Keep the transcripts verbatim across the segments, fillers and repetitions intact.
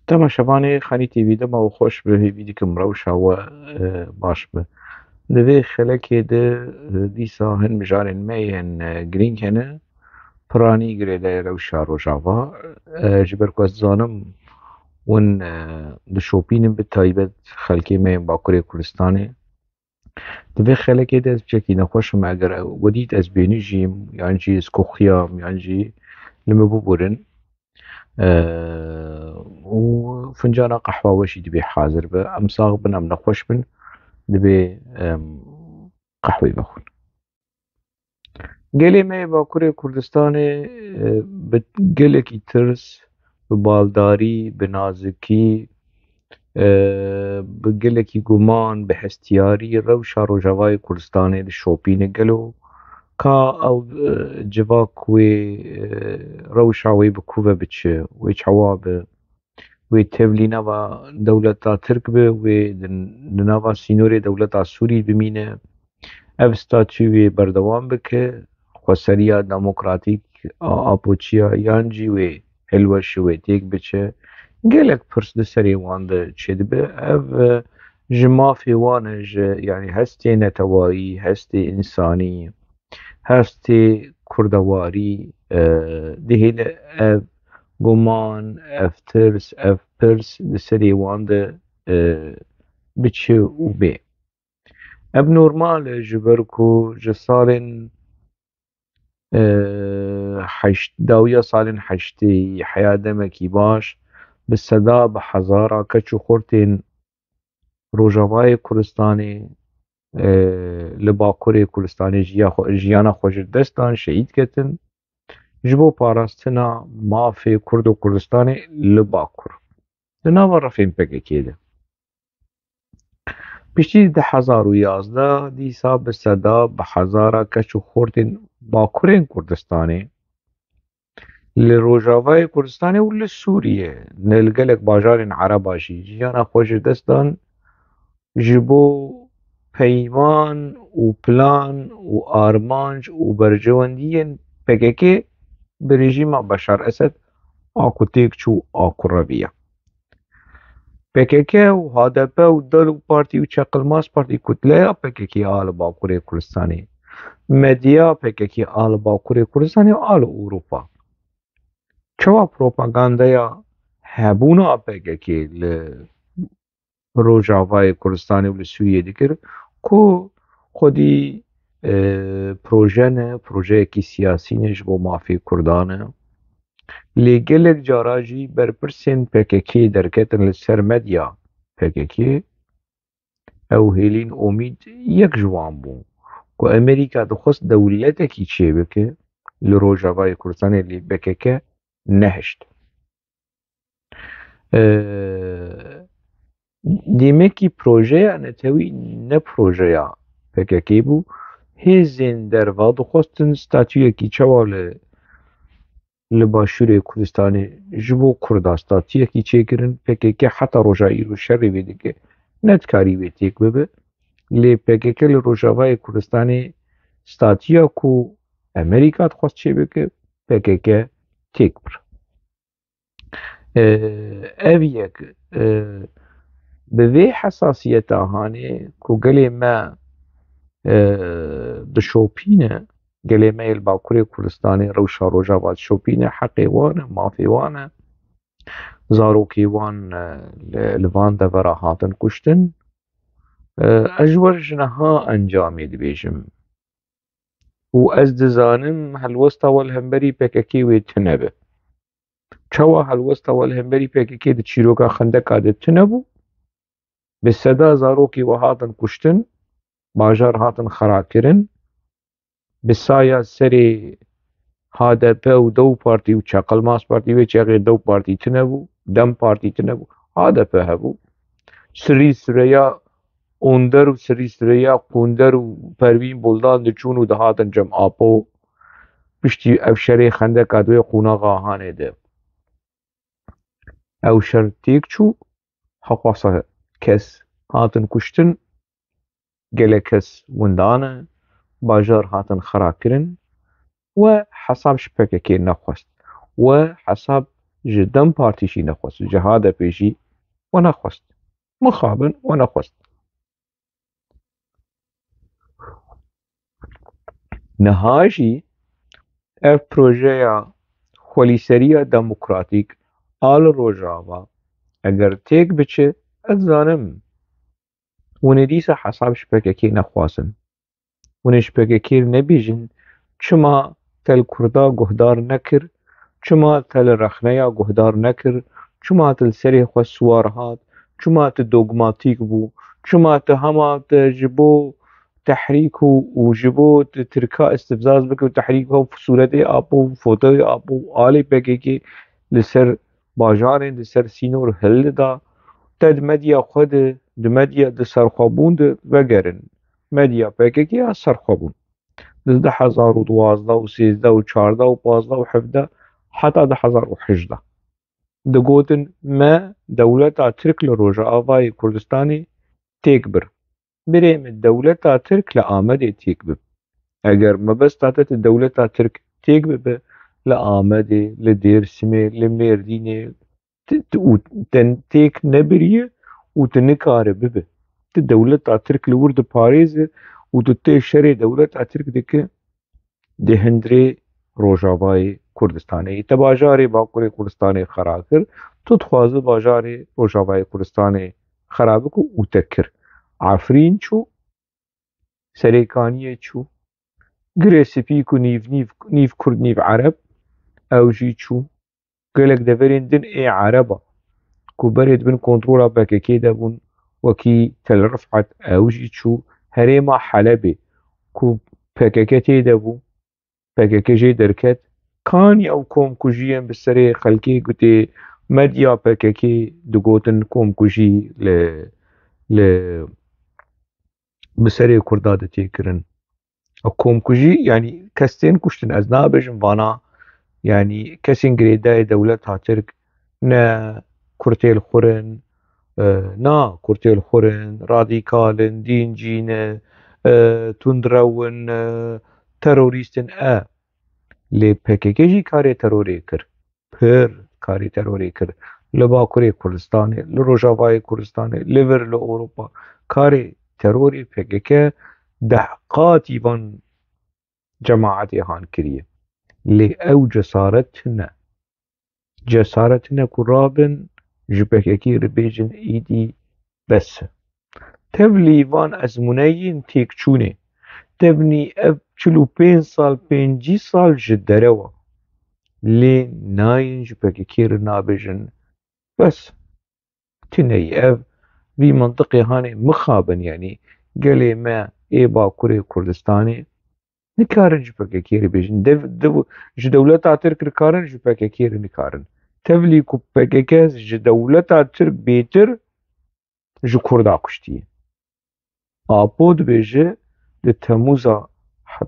Temaşevanê Xanî T V, dema we xweş be, hêvî dikim rewşa we, e, baş be. Di vê xelekê de, e, dîsa hin mijarên me yên, e, girîng hene. Piranî girêdayî rewşa Rojava. E, ji ber ku ez dizanim hûn, e, dişopînin, bi taybet xelkê me yên Bakurê Kurdistanê. Di vê xelekê de ez piçekî nexweş im. Eger we dît ez bêhnijî yim, yan jî ez koxiyam, yan jî li min biborin. E, û fincana qehwa we jî divê hazir be. Em sax bin, em nexweş bin, divê em qehweyê vexwin. Gelê me yê Bakurê Kurdistanê, e, bi gelekî tirs, bi baldarî, bi nazikî, e, bi gelekî guman, bi hestiyarî rewşa Rojavayê Kurdistanê dişopîne. Gelo ka ew, e, civak wê, e, rewşa wê bi ku ve biçe, wê çawa be? Wê tevlî nava dewleta Tirk be, wê di, di nava sînorê dewleta Sûrî bimîne. Ev statû wê berdewam bike, xweseriya demokratîk a Apoçiya yan jî wê hilweşe, wê têk biçe. Gelek pirs di serê wan de çêdibe. Ev, e, ji mafê wan e, ji, yanî hestê netewayî, hestê însanî, hestê kurdewarî, e, dihêle ev guman, ev tirs, ev pirs di serê wan de, e, biçe û bê. Ev normal e, ji ber ku ji salên, e, heşt, dawiya salên heştê heya demekî baş, bi seda, bi hezara keç û xortên Rojavayê Kurdistanê, e, li Bakurê Kurdistanê jiya xwe, jiyana xwe ji dest dan, şehîd ketin. Ji bo parastina mafê Kurd û Kurdistanê li Bakur. Di nava refên P K K de. Piştî du hezar û yazdeh dîsa bi seda, bi hezara keç û xortên Bakurên Kurdistanê, li Rojavayê Kurdistanê û li Sûriyê, ne li gelek bajarên Ereba jî jiyana xwe ji dest dan, ji bo peyman û plan û armanc û berjewendiyên P K K bi rejîma Beşar Esed a ku têk çû, a ku reviya. P K K û H D P û DEM û Partî û Çeqilmaz Partî, kutleya P K K a li Bakurê Kurdistanê, medya P K K a li Bakurê Kurdistanê û a li Ewropa, çawa propagandaya hebûna P K K li Rojavayê Kurdistanê û li Sûriyê dikir, ku xwedî, e, proje ne, projeyekî siyasî ne, ji bo mafê Kurdan e. Lê gelek cara jî berpirsên P K K derketin li ser medya P K K. Ew Hêlîn Omîd yek ji wan bû, ku Amerîka dixwest dewletekî çêbike li Rojavayê Kurdistanê, lê P K K nehişt. Ee, Demekî projeya netewî ne projeya P K K bû. Hêzên derva dixwestin statuyekî çawa li, li Başûrê Kurdistanê ji bo Kurda statuyekî çêkirin. P K K heta roja îro şerê wê dike, nedikarî wê têk bibe. Lê P K K li Rojavayê Kurdistanê statuya ku Amerîka dixwest çêbike, P K K têk bir. E, ev yek, e, bi vê hesasiyeta hanê ku gelê me, e, dişopîne, gelê me yê li Bakurê Kurdistanê rewşa Rojava dişopîne, heqê wan e, mafê wan e, zarokê wan, e, li, li van devera hatin kuştin. E, ez ji we ji niha encamê dibêjim. Û ez dizanim helwesta we li hemberî P K K wê tune be. Çawa helwesta we li hemberî P K K di çîroka Xendeka de tune bû? Bi seda zarokê we hatin kuştin, bajar hatin xerakirin. Bi saya serê H D P û DEM Partî û Çeqilmaz Partî, wê çaxê DEM Partî tune bû, DEM Partî tune bû, H D P hebû. Sirî Sireya Onder û Sirî Sireya Kunder û Pervîn Buldan diçûn û dihatin cem Apo. Piştî ev şerê Xendeka di wê qonaxa hanê de. Ew şer têk çû, hewasa kes hatin kuştin, gelek kes windan e, bajar hatin xera kirin. We hesab ji P K K nexwest. We hesab ji DEM Partî jî nexwest, ji HDPê jî we nexwest. Mixabin we nexwest. Niha jî ev projeya xwelîseriya demokratîk a li Rojava eger têk biçe, ez zanim hûn ê dîsa hesab ji PKK nexwazin. Hûn ê ji PKK nebêjin, çima te li Kurda guhdar nekir, çima te li rexneya guhdar nekir, çima tu li serê xwe siwar hat, çima tu dogmatîk bû, çima tu hema te ji bo tehrîk û, û ji bo tu Tirka istifzaz bike û tehrîk û sûretê Apo û fotoyê Apo û alê PKK li ser bajarên, li ser sînor hildida. Te di medya xwe de, di medya di serxwebûn de vegerin. Medya PKK ya serxwebûn. Di du hezar û duwazdeh û sêzdeh û çardeh û pazdeh û hevdeh heta du hezar û hejdeh digotin, me dewleta Tirk li Rojavayê Kurdistanê têk bir. Birê min, dewleta Tirk li Amedê têk bib. Eger mebesta te tu dewleta Tirk têk bibe, li Amedê, li Dêrsimê, li Mêrdînê, tu, tu, û te têk nebiriye û tu nikare bibe. Tu dewleta Tirk li wir diparêze û tu tê şerê dewleta Tirk dike di hundirê Rojavayê Kurdistanê. Te bajarê Bakurê Kurdistanê xera kir, tu dixwaze bajarê Rojavayê Kurdistanê xera bike û te kir. Efrîn çû, Serêkaniyê çû, Girê Spî ku nîv, nîv, nîv Kurd, nîv Ereb, ew jî çû. Gelek deverên din ê Ereba ku berê di bin kontrola PKK de bûn, wekî Tel Rifat, ew jî çû. Herêma Helebê ku PKK tê de bû, PKK jê derket. Kanî ew komkujiyên bi serê xelkê ku tê medya PKK digotin komkujî li, li bi serê Kurda de tê kirin. Komkujî, yanî kes tên kuştin. Ez nabêjim vana, yanî kesên girêdayê dewleta Tirk ne kurtêl xur in, e, na kurtêl xur in, radîkal in, dîncî ne, e, tundrew in, e, terorîst in, e. Lê PKK jî karê terorê kir. Pir karê terorê kir. Li Bakurê Kurdistanê, li Rojavayê Kurdistanê, li vir li Ewropa karê terorê PKK deh qatî van cemaetê han kiriye. Lê ew cesaret tune. Cesaret tune ku rabin ji PKK re bêjin êdî bes e. Tevlî van ezmûneyên têkçûnê, tevnî ev çil û pênc sal, pêncî sal ji derewa, lê nayên ji PKK re nabêjin bes. Tineyî ev vî mintiqê hanê mixabin, yanî gelê me ê Bakurê Kurdistanê nikarin ji PKK re bêjin. Dev, dev, ji dewleta Tirk re karin, ji PKK re nikarin. Tevlî ku PKK ji dewleta Tirk bêtir ji Kurda kuştiye. Apo dibêje, di Temûza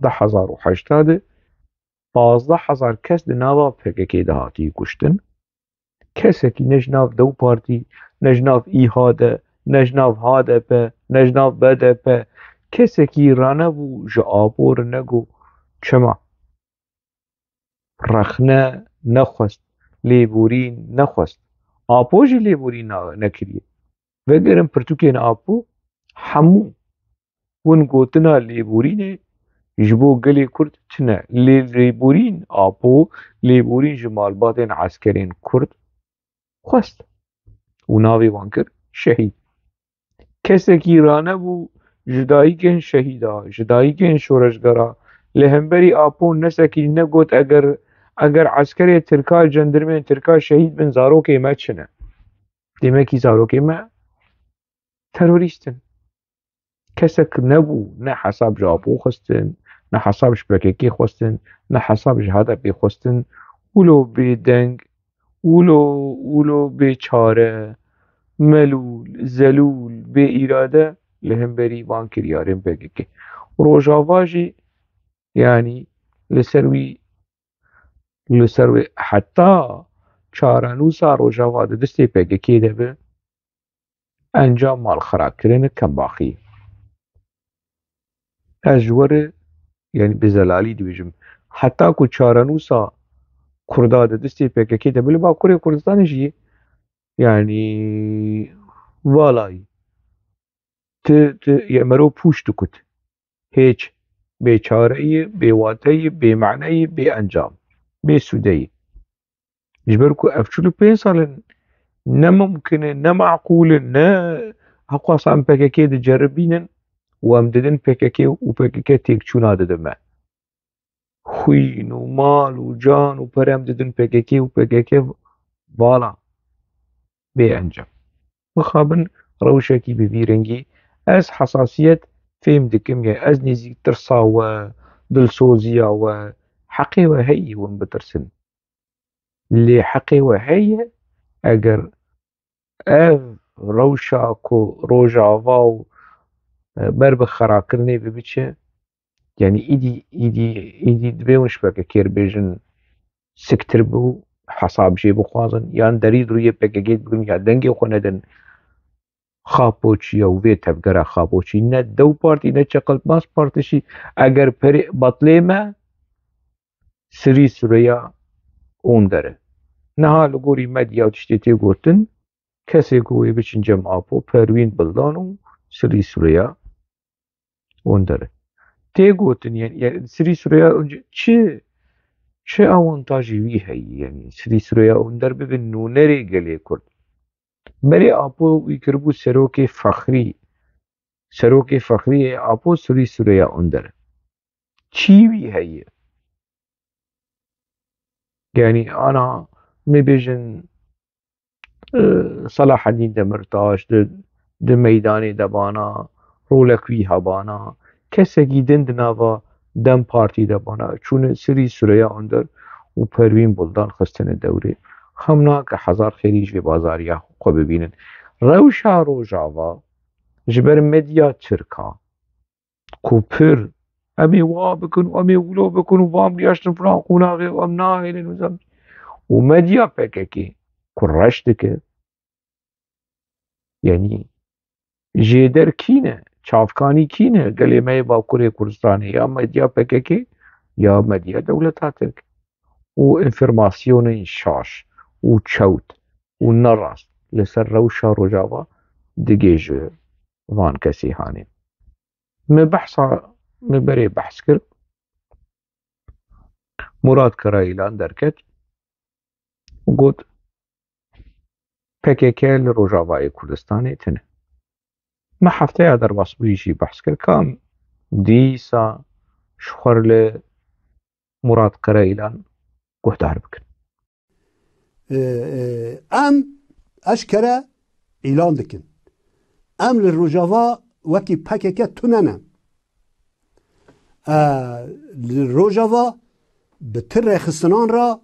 du hezar û heşta de pazdeh hezar kes di nava PKK de hatiye kuştin. Kesekî ne ji nav DEM Partî, ne ji nav ÎHD, ne ji nav HDP, ne ji nav BDP, kesekî ranebû ji Apo re nego çima. Rexne nexwest, lêborîn nexwest. Apo jî lêborîn na-, nekiriye. Vegerin pirtûkên Apo, hemû win gotina lêborînê ji bo gelê Kurd tune. Lê lêborîn Apo, lêborîn ji malbatên eskerên Kurd xwest û navê wan kir şehîd. Kesekî ranebû ji dayikên şehîda, ji dayikên şoreşgera, li hemberî Apo nesekî negot, eger, eger eskerê Tirka, cendirmên Tirka şehîd bin, zarokê me çi ne? Demekî zarokê me terorîst in. Kesek nebû, ne hesab ji Apo xwestin, ne hesab ji PKK xwestin, ne hesab ji HDP xwestin. Wilo bêdeng, wilo, wilo bêçare, melûl, zelûl, bêîrade li hemberî van kiryarên PKK. Rojava jî, yanî li ser wî, li ser wî heta çarenûsa Rojava di destê PKK de be, encam malxirakirinê kembaxî. Ez ji we re, yanî bi zelalî dibêjim, heta ku çarenûsa Kurda di destê P K K de, bilê Bakurê Kurdistanê jî, yanî, valayî. Ti, ti, ye mero pûç dikut. Hêç. Bêçareyî, bêwateyî, bêmaneyî, bêencam. Bêsûdeyî. Ji ber ku ev çil û pênc sal in ne mumkin e, ne meqûl e, ne hewqasa em P K K diceribînin û em didin P K K û P K K têkçûna dide me. Xwîn û mal û can û pere em didin P K K û P K K vala bê encam. Mixabin rewşekî bi vî rengî ez hesasiyet fêm dikim, ya ez nêzîk tirsa we, dilsoziya we, heqê we heye hûn bitirsin. Lê heqê we heye, eger ev rewşa ku Rojava û, e, ber bi xerakirinê ve biçe, yanî îdî, îdî, îdî divê hûn ji P K K re bêjin, siktir bû, hesab jê bixwazin, yan derî di rûyê P K K bigirin, ya dengê xwe nedin Xapoçiya û vê tevgera Xapoçî, ne Dew Partî, ne Çeqiltmaz Partî jî, eger perê betlê me, Sirî Sureya Onder e. Niha li gorî medya tiştê tê gotin, kesê ku wê biçin cem Apo, Perwîn Bildan û Sirî Sureya Onder e. Tê gotin, yani, yani Sirî Sureya Onder çi, çi awantajê wî heye? Yani Sirî Sureya Onder bibe nûnerê gelê Kurd. Berê Apo wî kiribû serokê fexrî. Serokê fexrî yê Apo Sirî Sureya Onder e. Çî wî heye? Yani ana me bêjin, e, Selahedîn Demirtaş di, di meydanê de bana, rolek wî hebana, kesekî din di nava DEM Partî de bana, çûne Sirî Sureya Onder û Perwîn Buldan xistine dewrê. Xem nake hezar xêrî ji vê bazariya xwe bibînin. Rewşa Rojava ji ber medya Tirka, ku pir, em ê wa bikin û em ê wilo bikin û van biyaştin filan qonaxê û em nahêlin û zem-, û medya P K K ku reş dike, yanî jêder kî ne, çavkanî kî ne, gelê me yê Bakurê Kurdistanê, ya medya P K K ya medya dewleta Tirk. Û înformasyonên şaş û çewt û nerast li ser rewşa Rojava digihêje van kesî hanê. Me behsa, me berê behs kir. Murat Karayilan derket û got, P K K li Rojavayê Kurdistanê tune. Me hefteya derbasbûyî jî behs kir, ka em dîsa ji xwe re li Murat Karayilan guhdar bikin. E, e, em eşkere îlan dikin. Em li Rojava wekî P K K tune ne. E, li Rojava bi ti rêxistinan re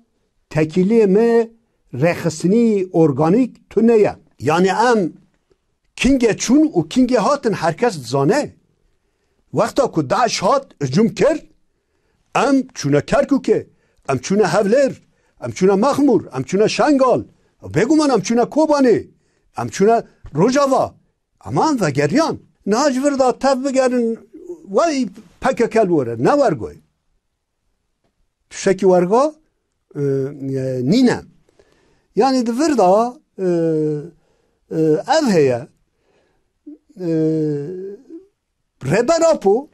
tekîliyê me rêxistinî organîk tune ye. Yani em kingê çûn û kingê hatin her kes dizane. Wexta ku DAIŞ hat hicûm kir, em çûne Kerkûkê, em çûne Hewlêr, em çûne Mexmûr, em çûne Şengal, bêguman em çûne Kobanê, em çûne Rojava. Ama em vegeriyan. Niha ji vir de tev bigerin, wey P K K li were, ne wergoy. Tiştekî wergo, e, e, nîne. Yani di vir de, e, e, ev heye, e, Rêber Apo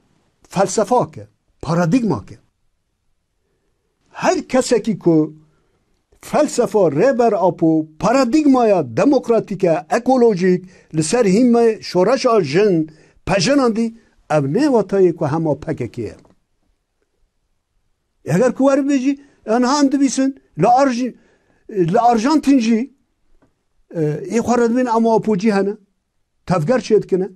felsefak e, paradîgmak e. Her kesekî ku felsefa Rêber Apo, paradîgmaya demokratîk e, ekolojîk, li ser hîmê şoreşa jin pejirandî, ev ne wata ye ku hema P K K ye. Eger ku weribê jî, e, niha em dibîsin, li Arj-, li Arjantin jî, e, ê xwe re dibên ama Apocî hene, tevger çêdikine.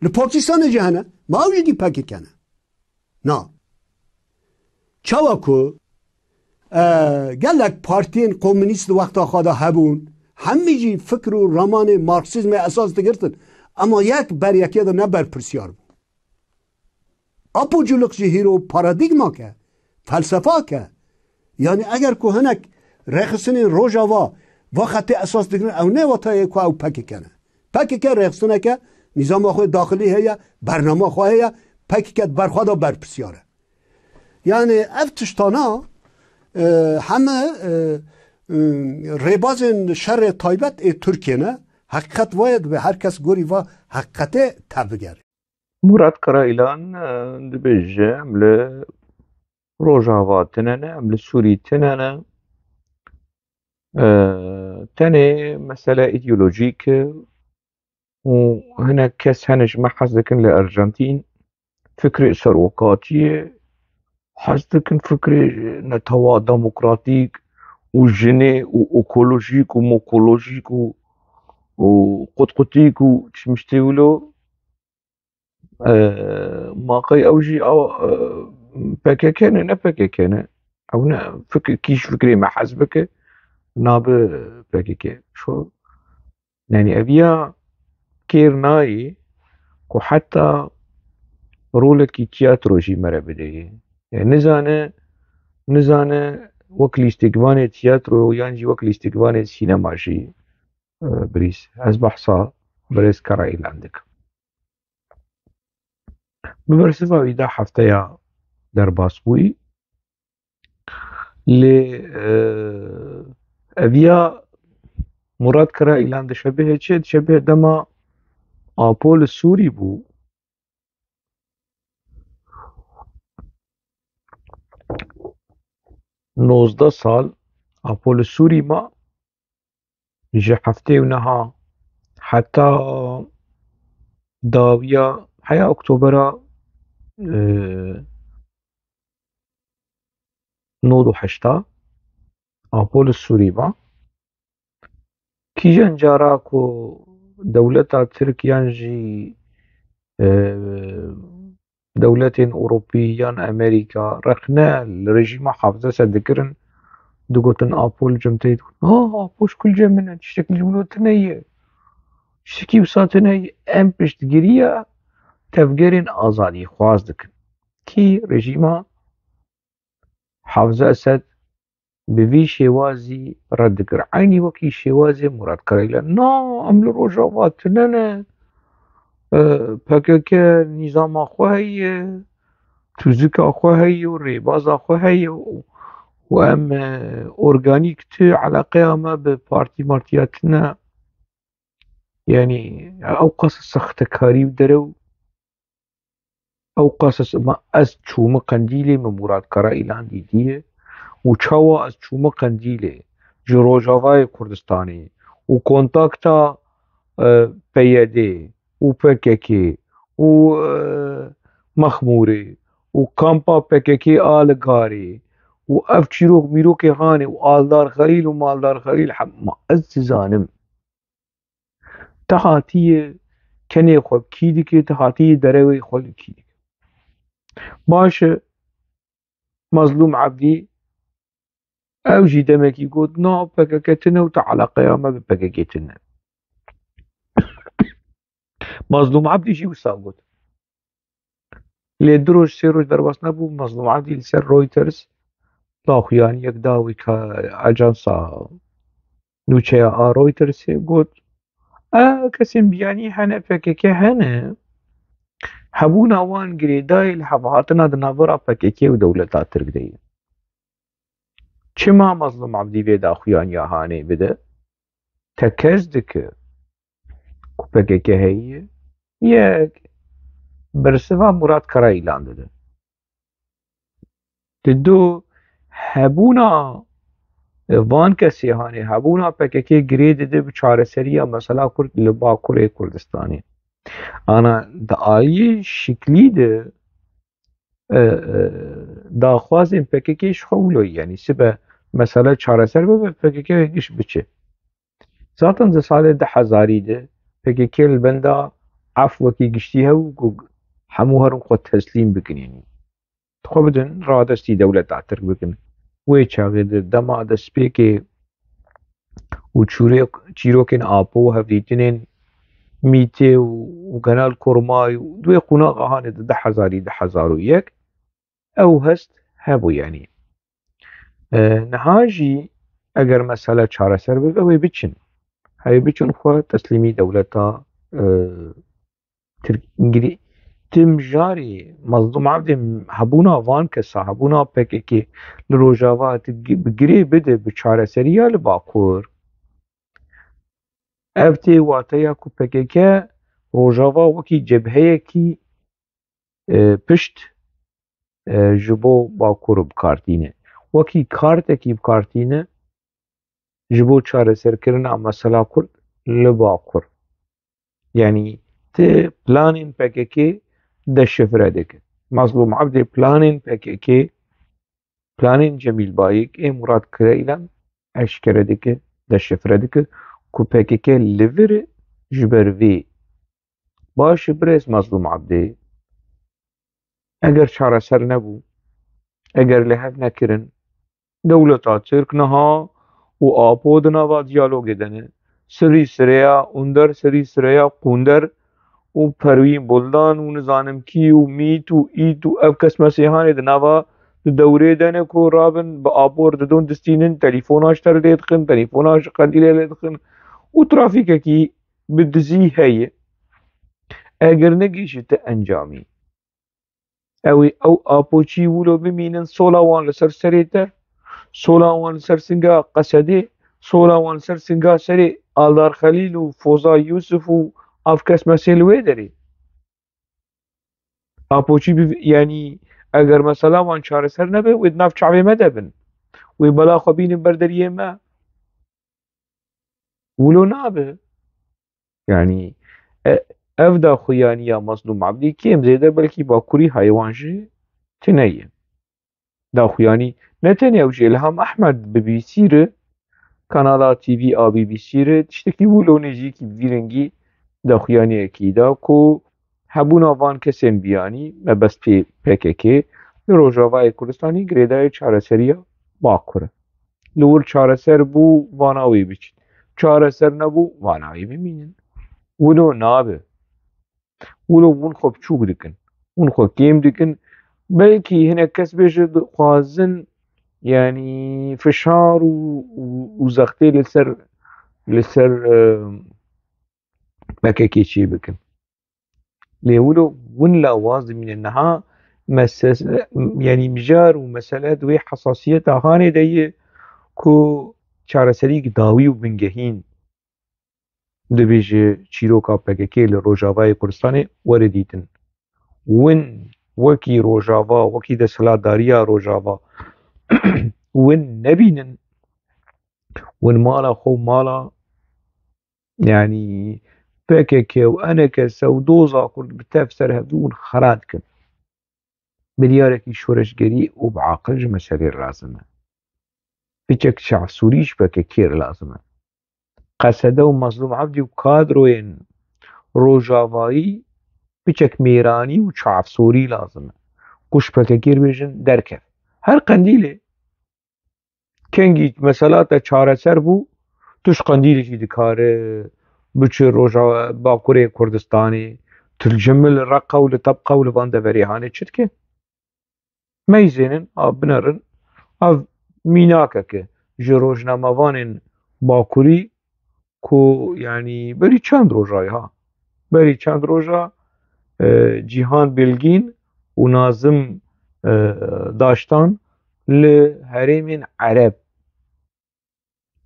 Li Pakistanê jî hene, ma ew jî dî P K K ne. Na. Çawa ku, e, gelek partiyên komûnîst di wexta xwe de hebûn, hemî jî fikr û ramanê Marksîzmê esas digirtin, ema yek ber yekê de ne berpirsiyar bû. Apoculuk jî hîro paradîgmak e, felsefak e. Yanî eger ku hinek rêxistinên Rojava va xetê esas digirin, ew ne wata ye ku ew P K K ne. P K K rêxistineke nîzama xwe daxilî heye, bernama xwe heye, P K K di ber xwe de berpirsiyar e. Yanî ev tiştana, e, heme, e, e, rêbazên şerê taybet ê Tirkiyê ne. Heqîqet va ye, divê her kes gorî va heqîqetê tevbigere. Murat Karayilan, e, dibêje, em li Rojava tune ne, em li Sûrî tune ne. E, tenê mesele îdeolojîk e û hinek kes hene ji me hez dikin li Arjantîn fikrê serokatiyê hez dikin, fikrê netewa demokratîk û jinê û ekolojîk û mokolojîk û, û qutqutîk û çimiştê wilo. E, ma qey ew jî ew, e, P K K ne, ne P K K ne. Ew ne fikir, kî ji fikrê me hez bike, nabe P K K. Şo, yani eviya kêr nayê ku heta rolekî tiyatro jî me re bideyê. Yani nizane, nizane wek lîstikvanê tiyatro yan jî wek lîstikvanê sînema jî, e, birîz. Ez behsa birêz Karayilan dikim. Bi bersiva wî de hefteya derbas bûyî. Lê, e, eviya Murat Karayilan dişebihê çi? Dişebihê dema Apo li Sûrî bû. Nozdeh sal Apo li Sûrî ma. Ji heftê û neha heta dawiya heya Oktobera, e, nod û heşta Apo li Sûrî ma. Kîjan cara ku dewleta Tirk yan jî, e, dewletên Ewropî yan Amerîka rexne li rejîma Hafîz Esed dikirin, digotin Apo li cem te ye, digotin, "Ha, Apo ji ku li cem min e, tiştek li cem wilo tune ye. Tiştekî wisa tune ye." Em piştgiriya tevgerên azadîxwaz dikin. Kî rejîma Hafîz Esed bi vî şêwazî red dikir. Eynî wekî şêwazê Murat Karayilan. Na, em li Rojava tune ne. E, P K K nîzama xwe heye, tûzika xwe heye û rêbaza xwe heye û, û em, e, organîk tu eleqeya me bi partî martiya tune. Yanî ew qas sextekarî û derew Ew qas ez, ma ez çûme Qendîlê, min Murat Karayilan dîtiye û çawa ez çûme Qendîlê ji Rojavayê Kurdistanê û kontakta, e, P Y D û P K K û, e, Mexmûrê û kampa P K K a li Garê û ev çîrok mîrokê hanê û Aldar Xelîl û Maldar Xelîl, hema ez dizanim. Te hatiye kenê xwe kî dike, te hatiye derewê xwe li kî dike. Baş e, Mazlûm Ebdî, ew jî demekî got, "Na, P K K tune û te eleqeya me bi P K K tune." Mazlûm Ebdî jî wisa got. Lê du roj, sê roj derbas nebû, Mazlûm Ebdî li ser Reuters daxuyaniyek da wî ka ajansa nûçeya a Reutersê got, "E, kesên biyanî hene, P K K hene. Hebûna wan girêdayî li hevhatina di navbera P K K û dewleta Tirk de ye." Çima Mazlûm Ebdî vê daxuyaniya hanê bide? Tekez dike ku P K K heye, yek bersiva Murat Karayilan dide. Di du, hebûna van kesê hanê, hebûna P K K girê dide bi çareseriya mesela Kurd li Bakurê Kurdistanê. Ana di aliyê şiklî de, e, e, daxwazên P K K ji xwe wilo ye. Yanî sibe mesele çareser bibe, P K K giş biçe. Zaten di salê du hezarî de P K K li benda efwekî giştî hebû ku hemû herin xwe teslîm bikin. Yanî xwe bidin radestî dewleta Tirk bikin. Wê çaxê di dema destpêkê û çûrê-, çîrokên Apo û hevdîtinên Mîtê û, û Genelkurmay û di wê qonaxa hanê de du hezarî, du hezar û yek, ew hest hebû, yanî. E, niha jî eger mesele çareser bibe, ew ê biçin. Ew ê biçin xwe teslîmî dewleta, e, Tirk-, Îngilî-, Tim jarê Mazlûm Ebdê hebûna van kesa, hebûna P K K li Rojava tu gi-, bi girê bide bi çareseriya li Bakur. Ev tê wateya ku P K K Rojava wekî cebheyekî, e, pişt, e, ji bo Bakur bi kar tîne. Wekî kartekî bi kar tîne ji bo çareserkirina mesela Kurd li Bakur. Yanî ti planên P K K deşifre dike. Mazlûm Ebdê planên P K K, planên Cemîl Bayik ê Murat Kireylan eşkere dike, deşifre dike ku P K K li vir ji ber vê. Baş e birêz Mazlûm Ebdê. Eger çareser nebû, eger li hev nekirin, dewleta Tirk niha û Apo di nava diyalogê de ne. Sirî sireya Under, sirî sireya Qunder û Perwîn Buldan û nizanim kî û mît û ît û ev kes mesêhanê di nava di dewrê de ne ku rabin bi Apo re didon distînin, telefona ji te re lê dixin, telefona ji Qendîlê lê dixin û trafîkekî bi dizî heye. Eger negihîşî ti encamî, ew ê ew Apoçî wilo bimînin, sola wan li ser serê te, sola wan li ser singa Qesedê, sola wan li ser singa serê Aldar Xelîl û Foza Yûsif û ev kes mesê li wê derê. Apoçî bi, yanî eger mesela wan çareser nebe, wê di nav çavê me de bin. Wê bela xwe bînin ber deriyê me. Wilo nabe. Yanî, e, ev daxuyaniya Mazlûm Ebdî kêm zêde belkî Bakurî heywan jî tune ye. Daxuyanî ne tenê ew jî, Îlham Ehmed bi B B C re, kanala T V a B B C re tiştekî wilo nêzîkî bi vî rengî daxuyaniyekî da ku hebûna van kesên biyanî mebestê P K K li Rojavayê Kurdistanê girêdayê çareseriya Bakur e. Li wir çareser bû, vana wê biçin. Çareser nebû, vana wê bimînin. Wilo nabe. Wilo hûn xwe biçûk dikin. Hûn xwe kêm dikin. Belkî hinek kes bêje dixwazin, yanî fişar û, û, û zextê li ser, li ser, e, P K K çê bikin. Lê wilo win lawaz dimîne. Niha mese-, yanî mijar û mesele di wê hesasiyeta hanê de ye ku çareserîk dawî û bingehîn dibêje çîroka P K K li Rojavayê Kurdistanê were dîtin. Win wekî Rojava, wekî desthilatdariya Rojava, win nebînin, win mala xwe û mala, yanî P K K û E N K S û doza Kurd bi tev ser hevdû win xera dikin. Biryareke şoreşgerî û bi aqil ji meselê re lazim e. Piçek çavsûrî ji P K K re lazim e. Qesede û Mezlûm Evdî û kadroyên Rojavayî piçek mêranî û çavsûrî lazim e. Ku ji P K K re bêjin derkev. Her Qendîlê kengî mesela te çareser bû, tu ji Qendîlê jî dikare biçe roja Bakurê Kurdistanê, tu li Cemil, Reqa û li Tebqa û li van deverê hanê çi dike? Meyzênin, a binerin, ev mînakeke ji rojnamevanên Bakurî ku, yanî, berî çend roja ye, ha, berî çend roja, e, Cîhan Bilgîn û Nazim, e, Daştan li herêmên Ereb.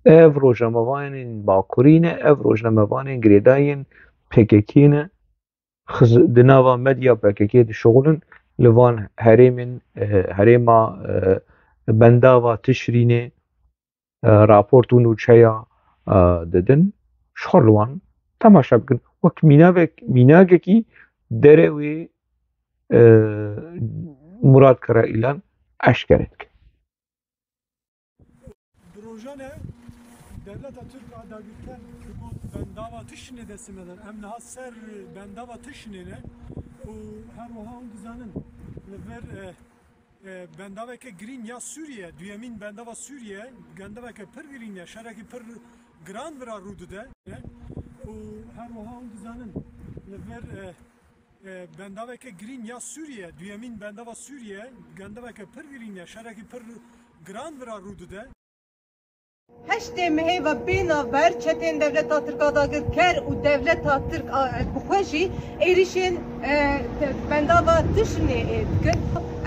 Ev rojnamevanên Bakurî ne, ev rojnamevanên girêdayên P K K ne. Xiz-, di nava medya P K K dişuxulin, li van herêmên, e, herêma, e, Bendava Tişrînê, e, raport û nûçeya, e, didin, ji xwe li wan temaşe bikin. Wek mînavek, mînagekî derewê, e, Murat Kara Îlan eşkere dikin. Di rojane dewleta Tirk a dagirker digot bendava Tişinê destê me der. Em niha ser bendava Tişinê ne û her wiha hûn dizanin li vir, e, e, bendaveke girîng ya Sûriye, duyemîn bendava Sûriye, bendaveke pir girîng e, şerekî pir giran vira rû dide û her wiha hûn dizanin li vir, e, e, bendaveke girîng ya Sûriye, duyemîn bendava Sûriye, bendaveke pir girîng e, şerekî pir giran vira rû dide. Heştê mehê ve bê navber çetên dewleta Tirk a dagirker û dewleta Tirk a, bi xwe jî êrîşên, e, bendava tişinê, e, dikin.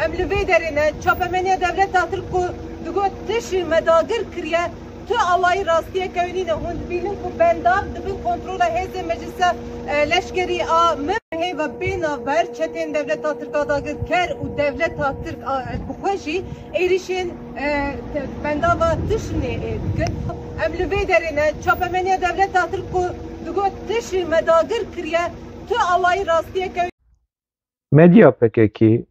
Em li vê derê ne. Çapemeniya dewleta Tirk ku digot tişî me dagir kiriye, tu alayî rastiyeke wî nîne. Hûn dibînin ku bendav di bin kontrola hêzên meclisa, e, leşkerî a min. Hê ve bê navber çetên dewleta Tirk a dagirker û dewleta Tirk a, bi xwe jî êrîşên, e, bendava tişinê, e, dikin. Em li vê derê ne. Çapemeniya dewleta Tirk ku digot tişî me dagir kiriye, tu alayî rastiyeke. Medya P K K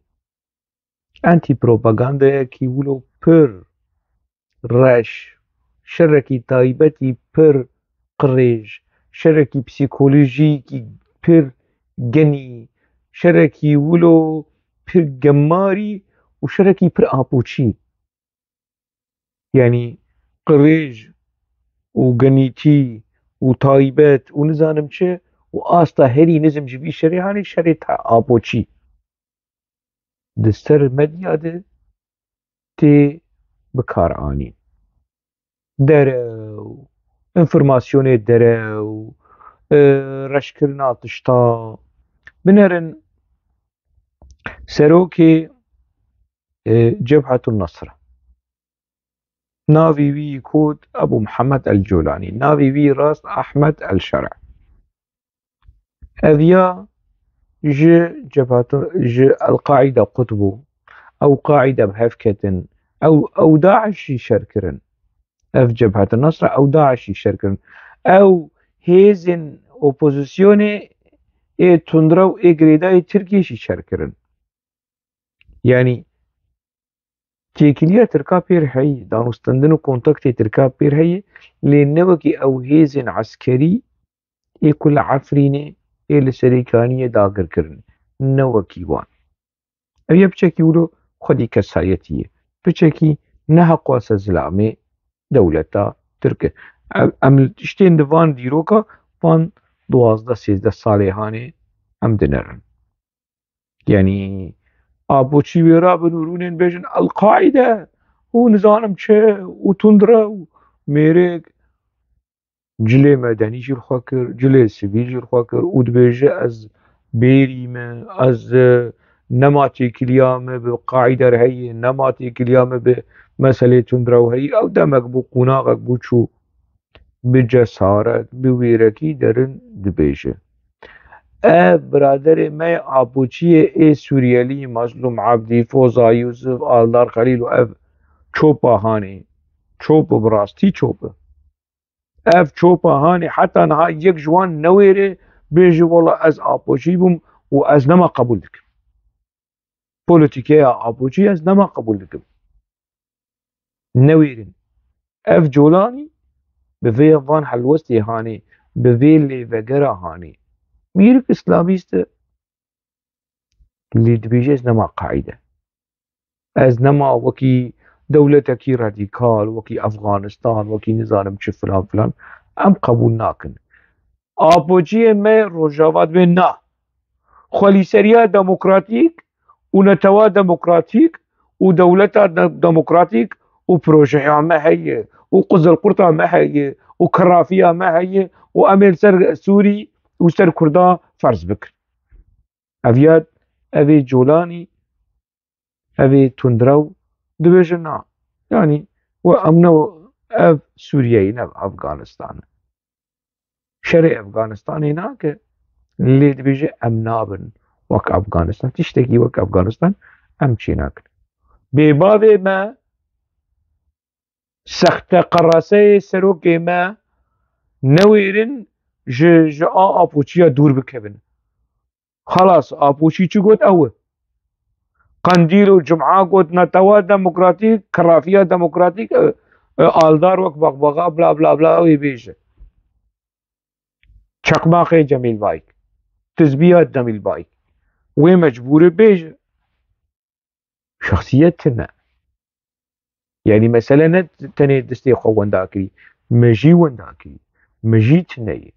antîpropagandayekî wilo pir reş, şerekî taybetî pir qirêj, şerekî psîkolojîkî pir genî, şerekî wilo pir gemarî û şerekî pir apoçî. Yanî qirêj û genîtî û taybet û nizanim çi û asta herî nizm ji vî şerê hanê şerê ta-, apoçî. Di ser medya de tê bikaranîn. Derew, înformasyonê derew, e, reşkirina tişta. Binerin serokê, e, Cebhetun Nesr. Navê wî kod Ebu Muhammed El Colanî. Navê wî rast Ahmed El Şer'i. Ev ya ji Cebhatu-, ji El-Qaîde qut bû. Ew Qaîde bi hev ketin. Ew, ew DAIŞ jî şer kirin. Ev Cebhete Nasra ew DAIŞ jî şer kirin. Ew hêzên opozisyonê ê tundrew ê girêdayî Tirkiyê jî şer kirin. Yanî têkiliya Tirka pêr heyî, danûstendin û kontaktê Tirka pêr heyî, lê ne wekî ew hêzên eskerî ê ku li Efrînê ê li Serêkaniyê dagir kirin, ne wekî wan. Ev yê piçekî wilo xwedî kesayetî ye. Piçekî ne heqwasa zilamê dewleta Tirk e. Em, em tiştên di van dîroka van duwazdeh sêzdeh salê hanê em dinerin. Yanî, a boçî wê rabin û rûnên bêjin El-Qaîde û nizanim çi û tundrew û mêrek cilê medenî jî li xwe kir, cilê sivîl jî li xwe kir û dibêje ez bêrî me, ez, e, nema têkiliya me bi Qaîde re heye, nema têkiliya me bi meselê tundrew heye. Ew demek bû, qonaxek bû çû. Bi cesaret, bi wêrekî derin dibêje. Ev biraderê me yê Apoçiyê ê Sûriyelî, Mazlûm Abdî, Foza Yûsif, Aldar Xelîl û ev çopa hanê. Çop bi rastî çop e. Ev çopa hanê heta niha yek ji wan newêre bêje, wela ez Apoçî bûm û ez nema qebûl dikim. Polîtîkeya Apoçî ez nema qebûl dikim. Newêrin. Ev Colanî bi vê van helwestê hanê, bi vê lêvegera hanê. Mîrik îslamîst e. Lê dibêje ez nema Qaîde. Ez nema wekî dewletekî radîkal, wekî Efxanistan, wekî nizanim çi filan filan. Em qebûl nakin. Apoçiyê me Rojava dibê na. Xwelîseriya demokratîk û netewa demokratîk û dewleta de-, demokratîk û projeya me heye û Qizilqurta me heye û kirafiya me heye û em ê li ser Sûrî û ser Kurda ferz bikin. Ev ya, ev ê Colanî, ev ê tundrew dibêje na. Yanî, we em ne, ev Sûriyeyê ne, Afganistan e. Şerê Afganistanê nake, lê dibêje em nabin wek Afganistan. Tiştekî wek Afganistan em çênakin. Bêbavê me, sexte qeraseyê serokê me newêrin ji, ji a Apoçiya dûr bikevin. Xelas, Apoçî çi got ew e. Qendîl û Cuma got netewa demokratîk, kirafiya demokratîk, e, e, Aldar wek bexbexa bla bla bla wê bêje. Çeqmaxê Cemîl Bayik, tizbiya Cemîl Bayik. Wê mecbûr e bêje. Şexsiyet tune. Yanî mesele ne tenê destê xwe wenda kirî, me jî wenda kirî, me jî tune ye.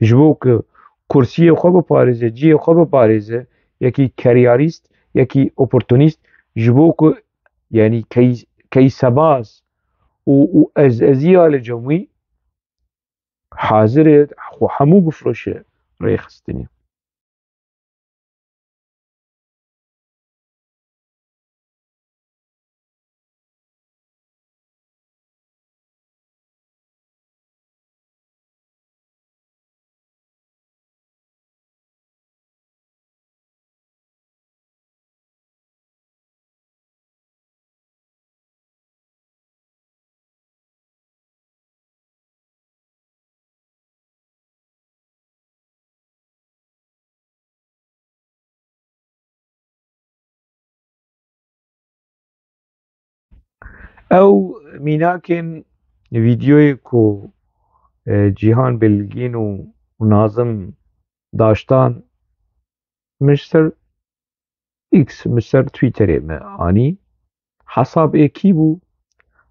Ji bo ku kursiyê xwe biparêze, cihê xwe biparêze, yekî kariyerîst, yekî oportunîst, ji bo ku, yanî key-, keysebaz û, û ez, eziya li cem wî hazir e xwe hemû bifroşe rêxistinê. Ew mînakên vîdeoyê ku, e, Cîhan Bilgîn û, û Nazim Daştan min ji ser X, min ser Twitterê me anî. Hesab ê kî bû?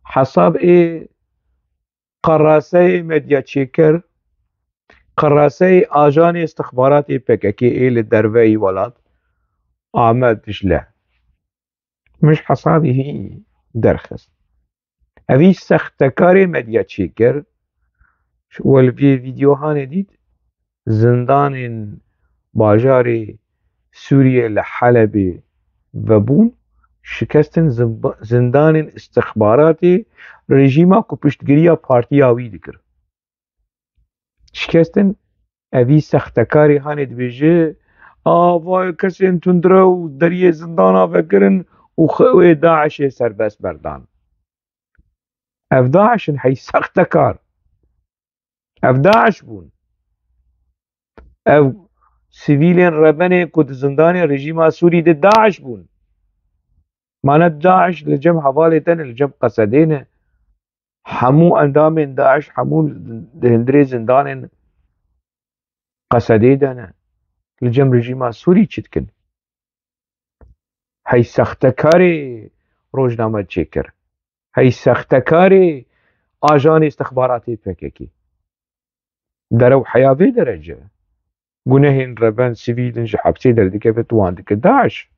Hesab ê qeraseyê medya çêker, qeraseyê ajanê istixbaratê P K K ê li derveyî welat Amed Dijle. Min ji hesabê hî derxist. Evî sextekarê medya çêkir, we li vê vîdeo hanê dît, zindanên bajarê Sûriyê li Helebê vebûn, şikestin zimba-, zindanên istixbaratê rejîma ku piştgiriya partiya wî dikir. Şikestin evî sextekarê hanê dibêje, a vay kesên tundrew deriyê zindana vekirin û xewê DAIŞê serbest berdan. Ev DAIŞ in hey sextekar. Ev DAIŞ bûn. Ev sivîlên rebenê ku di zindanê rejîma Sûrî de DAIŞ bûn. Mane DAIŞ li cem hevalê te ne, li cem Qesedê ne. Hemû endamên DAIŞ, hemû di hundirê zindanên Qesedê de ne. Li cem rejîma Sûrî çi dikin? Hey sextekarê rojname çêkir. Hey sextekarê ajanê istixbaratê P K K. Derew heya vê derece. Gunehên reben sivîl in ji hepsê derdikeve, tu wan dike DAIŞ.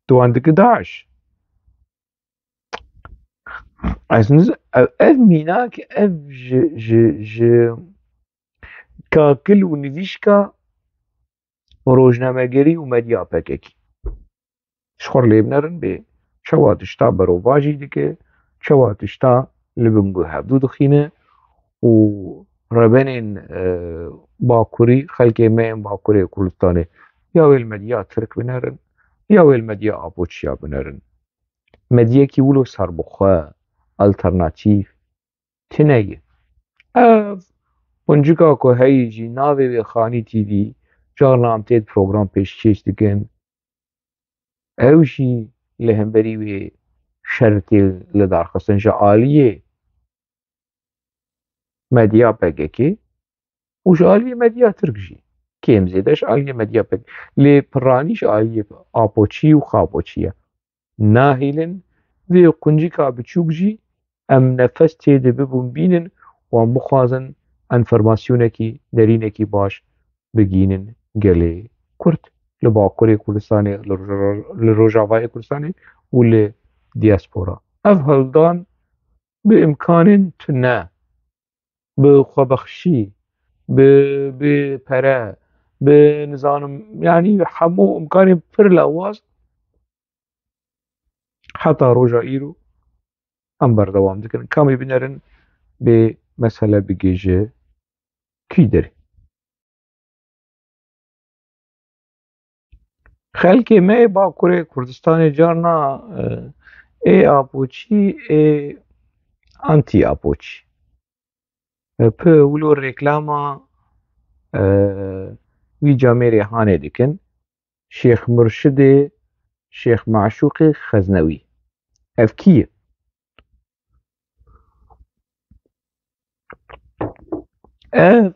Tu wan dike DAIŞ. Ez niz-, ev, ev mînak, ev ji, ji, ji kakil û nivîşka rojnamegerî û medya P K K. Ji xwe lê binerin bê çawa tişta berovajî dike, çawa tişta li bin guh hevdû dixîne û rebenên, e, Bakurî, xelkê me yên Bakurê Kurdistanê ya wê li medya Tirk binerin, ya wê li medya Apoçiya binerin. Medyekî wilo serbixwe, alternatîf tine ye. Ev quncika ku heyî jî navê wê Xanî T V, carna em tê di program pêşkêş dikin. Ew jî li hemberî wê şertê li darxistin ji aliyê medya P K K û ji aliyê medya Tirk jî. Kêm zêde ji aliyê medya P K K. Lê piranî ji aliyê Apoçî û Xapoçî ye. Nahêlin vê quncika biçûk jî em nefes tê de bibûn bînin û em bixwazin enformasyonekî, nerînekî baş bigihînin gelê Kurd li Bakurê Kurdistanê, li Roj-, li Rojavayê Kurdistanê û li diaspora. Ev hildan bi îmkanên tune, bi xwebexşî, bi, bi pere, bi nizanim, yanî hemû îmkanên pir lawaz heta roja îro em berdewam dikin. Ka em ê binerin bê mesele bigihîje kî derê. Xelkê me yê Bakurê Kurdistanê carna, e, ê Apoçî, ê anti Apoçî. E, pi wilo reklama, e, wî camêrê hanê dikin. Şêx Murşidê, Şêx Maşûqê Xeznewî. Ev kî ye? Ev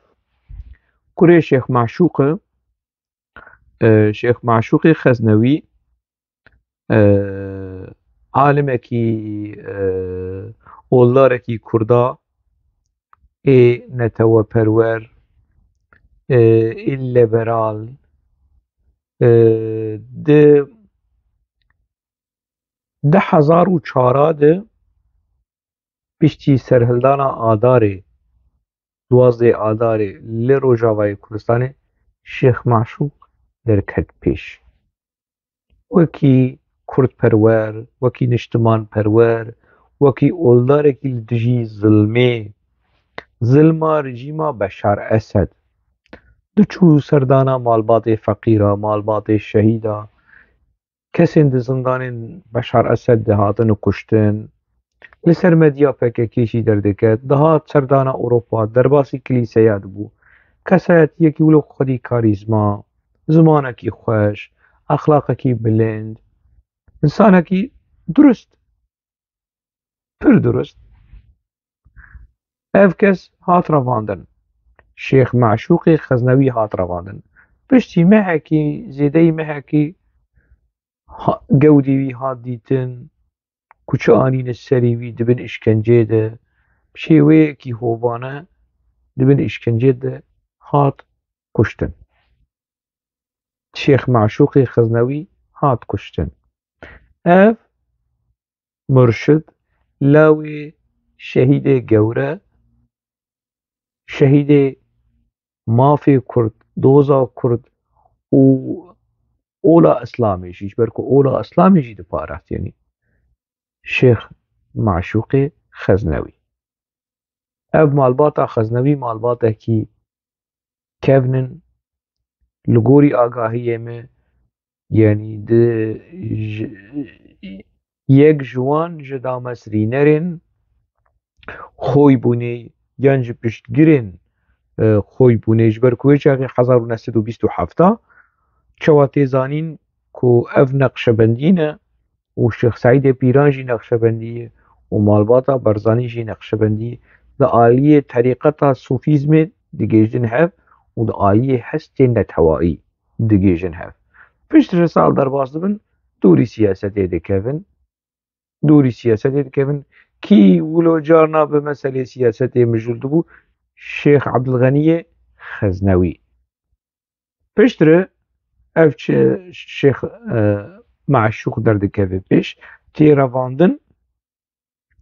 kurê Şêx Maşûq e. E, Şêx Maşûqê Xeznewî, e, alimekî, e, oldarekî Kurda, ê neteweperwer, e, ê liberal, e, di du hezar û çar de Piştî serhildana Adarê, duwazdeh Adarê li Rojavayê Kurdistanê Şêx Maşûq derket pêş. Wekî kurdperwer, wekî niştimanperwer, wekî oldarekî li dijî zilmê, zilma rejîma Beşar Esed, diçû serdana malbatê feqîra, malbatê şehîda, kesên di zindanên Beşar Esed de hatine kuştin, li ser medya P K K jî derdikevt, dihat serdana Ewropa, derbasî kilîseya dibû. Kesayetiyekî wilo xwedî karîzma, zimanekî xweş, exlaqekî bilind, însanekî durust, pir durust. Ev kes hat revandin. Şêx Maşûqê Xeznewî hat revandin. Piştî mehekî, zêdeyî mehekî ha-, gewdî wî hat dîtin, ku çi anîne serî wî di bin îşkenceyê de, bi şêweyekî hovane di bin îşkenceyê de hat kuştin. Şêx Maşûqê Xiznewî hat kuştin. Ev murşid lawê şehîdê gewre, şehîdê mafê Kurd, doza Kurd û ola Îslamê jî, ji ber ku ola Îslamê jî diparastinî, Şêx Maşûqê Xeznewî. Ev malbata Xeznewî malbatekî kevn in, li gorî agahiyê me, yanî di ji, yek ji wan ji damezrînerên xoybûnê yan ji piştgirên, e, xoybûnê, ji ber ku wê çaxê hezar û neh sed û bîst û heft çawa tê zanîn ku ev Neqşebendî ne û Şêx Seîdê Pîran jî Neqşebendî ye û malbata Barzanî jî Neqşebendî ye, di aliyê terîqeta sofîzmê digihîjin hev û di aliyê hestên netewayî digihîjin hev. Piştre sal derbas dibin, dûrî siyasetê dikevin. Dûrî siyasetê dikevin. Kî wilo carna bi meselê siyasetê mijûl dibû? Şêx Ebdulxeniyê Xeznewî. Piştre ev çi Şêx, e, Maşûq derdikeve pêş, tê revandin,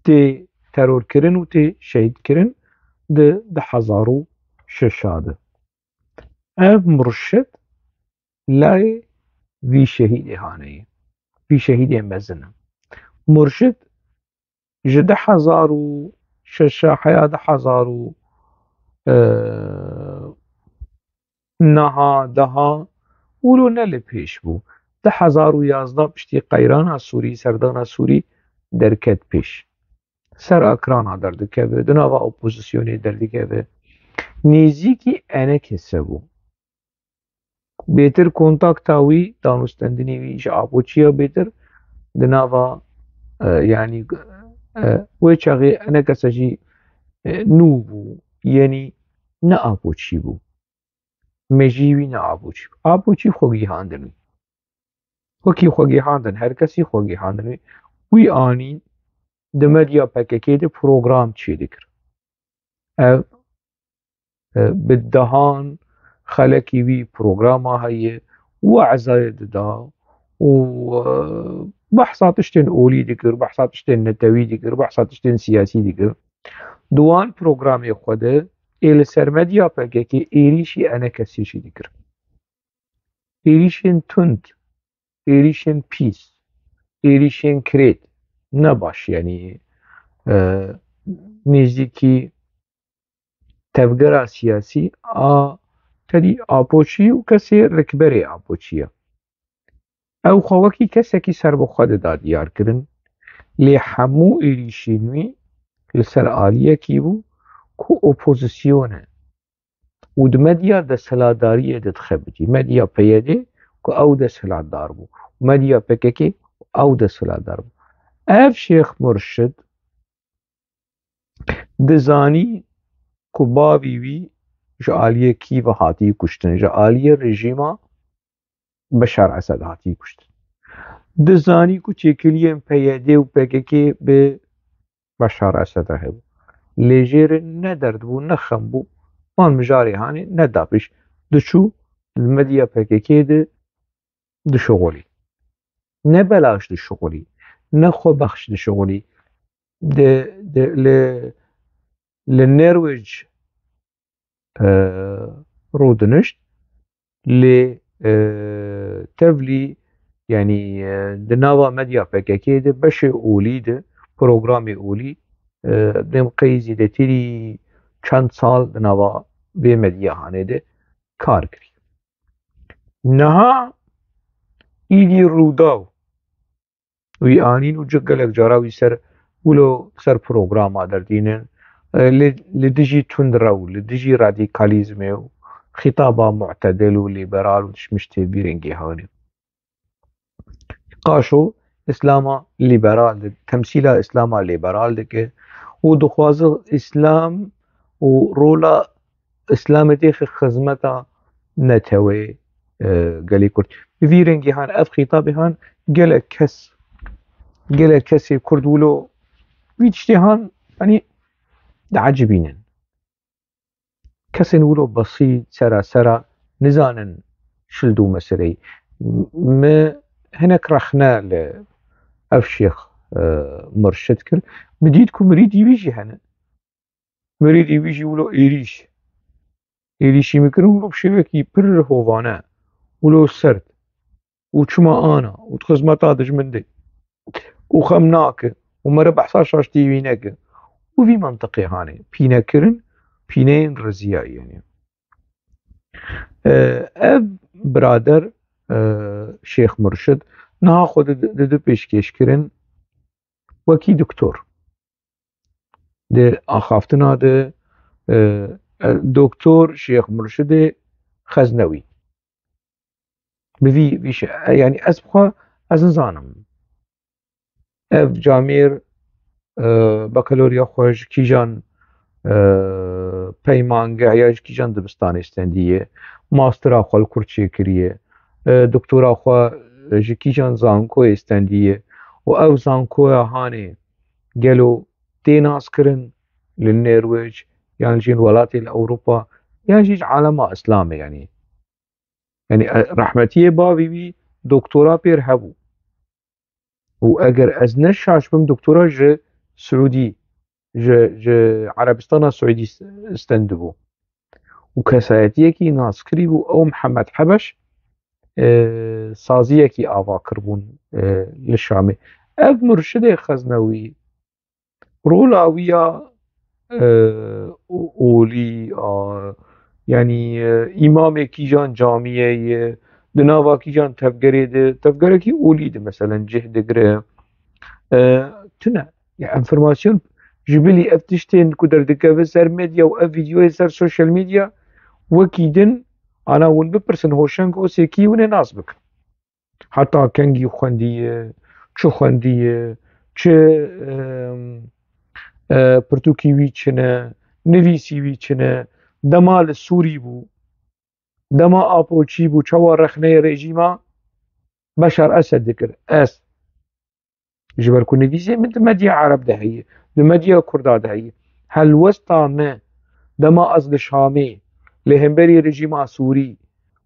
tê terorkirin û tê şehîdkirin di du hezar û şeş de. Ev murşid layê vî şehîdê haneyê, vî şehîdê mezin e. Murşid ji du hezar û şeş heya du hezar û, e, neha, deha wilo ne li pêş bû. Du hezar û yazdeh piştî qeyrana Sûrî, serdana Sûrî derket pêş. Ser ekrana derdikeve, di nava opozisyonê derdikeve. Nêzîkî enekese bû. Bêtir kontakta wî, danûstendinê wî ji Apoçiya bêtir di nava, e, yanî, e, wê çaxê enekese jî, e, nû bû, yanî ne Apoçî bû. Mejî wî ne Apoçî bû. Apoçî xwe gihandin wî. Wekî xwe gihandin, her kesî xwe gihandin wî. Wî anîn di medya P K K de program çêdikir. Ev, e, bi dehan xelekî wî programa heye, we'zayê dida û, e, behsa tiştên olî dikir, behsa tiştên netewî dikir, behsa tiştên siyasî dikir. Di wan programê xwe de ê li ser medya P K K êrîşî enekesî jî dikir. Êrîşên tund, êrîşên pîs, êrîşên kirêt, ne baş, yanî, e, nêzîkî tevgera siyasî a tedî Apoçî û kesê rikberê Apoçî ye. Ew xwe wekî kesekî serbixwe dida diyar kirin, lê hemû êrîşên wî li ser aliyekî bû ku opozîsyon e û di medya desthilatdariyê de dixebitî. Medya P Y D ku ew desthilatdar bû, medya P K K ew desthilatdar bû. Ev Şêx Murşid dizanî ku bavî wî ji aliyê kî ve hatî kuştin, ji aliyê rejîma Beşar Esed hatî kuştin. Dizanî ku têkiliyên P Y D û P K K bi Beşar Esed re hebû. Lê jê re ne derd bû, ne xem bû. Van mijarê hanê neda pêş. Diçû li medya P K K de dişuxulî. Ne belaş dişuxulî, ne xwebexş dişuxulî. di, di, li, li Norwêc, e, rûdinişt, lê, e, tevlî, yanî, e, di nava medya P K K de beşê olî de, programê olî, e, dem qey zêdetirî çend sal di nava vê medya hanê de kar kirî. Niha îdî Rûdaw wî anîn û cih gelek cara wî ser wilo ser programa derdînin, e, li, li dijî tundrew, li dijî radîkalîzmê û xîtaba mu'tedil û lîberal û tişmiştê vî rengî hane. Qaşo Îslama lîberal di-, temsîla Îslama lîberal dike û dixwaze Îslam û rola Îslamê têxe xizmeta neteweyê, e, gelê Kurd. Bi vî rengî han ev xîtabê han gelek kes, gelek kesê Kurd wilo vî tiştê han, yanî, diecibînin. Kesên wilo besît, sera sera nizanin şil dû meseleyî. Mi hinek rexne li ev şêx, e, murşid kir. Mi dît ku mirîdî wî jî hene. Mirîdî wî jî wilo êrîş. Êrîşî min kirin wilo bi şêwekî pir hovane, wilo serd û çima ana û di xizmeta dijmin de û xem nake û mere behsa şaştî wî neke û vî mentiqê hanê pîne kirin, pîneyên riziyayî yanî. E, ev birader, e, Şêx Murşid niha xwe di, di, di pêşkêş kirin wekî doktor. Di axaftina de, e, e, doktor Şêx Murşidê Xeznewî. Bi vî, vî şe-, e, yanî ez bixwe, ez nizanim. Ev camêr, e, bakaloriya xwe ji kîjan, e, peymangeh ya ji kîjan dibistanê stendiye, mastera xwe li kur çêkiriye, e, doktora xwe ji kîjan zankoyê stendiye û ev zankoya hanê gelo tê naskirin li Nêrwêc yan jî li welatê li Ewropa yan jî ji alema Îslamê yanî. Yanî, e, rehmetiyê bavî wî doktora pêr hebû. Û eger ez ne şaş bim, doktora ji Siûdî, ji, ji Erebistana Siûdî s-, stendibû. Û kesayetiyekî naskirî bû, ew Mihemed Hebeş, e, saziyekî ava kiribûn, e, li Şamê. Ev murşidê Xeznewî, rola wî ya, e, o-, olî, a, yanî, e, îmamê kîjan camiyê ye, di nava kîjan tevgerê de, tevgerekî olî de meselen cih digire. E, tune. Ya, enformasyon ji bilî ev tiştên ku derdikeve ser medya û ev vîdyoyê ser sosyal medya wekî din, ana hûn bipirsin Hoşeng Osê kî, hûn ê nas bikin. Heta kengî xwendiye, çi xwendiye, çi, em, e, pirtûkî wî çi ne, nivîsî wî çi ne, dema li Sûrî bû, dema Apoçî bû, çawa rexneyê rejîma Beşar Esed dikir. Ez Ji ber ku nivîsê min di medya Ereb de heye, di medya Kurda de heye. Helwesta me dema ez li Şamê li hemberî rejîma Sûrî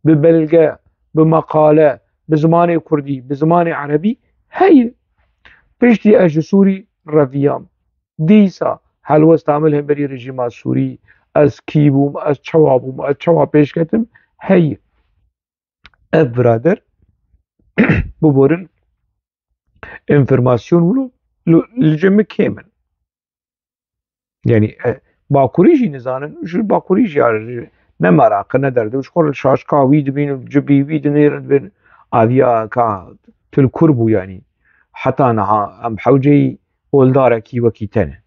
bi belge, bi meqale, bi zimanê Kurdî, bi zimanê Erebî heye. Piştî ez ji Sûrî reviyam. Dîsa helwesta min li hemberî rejîma Sûrî, ez kî bûm, ez çawa bûm, ez çawa pêş ketim, heye. Ev birader, biborin, enformasyon wilo li, li cem min kêm in. Yanî, e, Bakurî jî nizanin, ji Bakurî jî ya, ji, ne meraqe, ne derde, ji xwe li şaşka wî dibînin, cibî wî dinêrin, dibên aviya ka tu li kur bû, yanî. Heta niha em hewceyî oldarekî wekî te ne.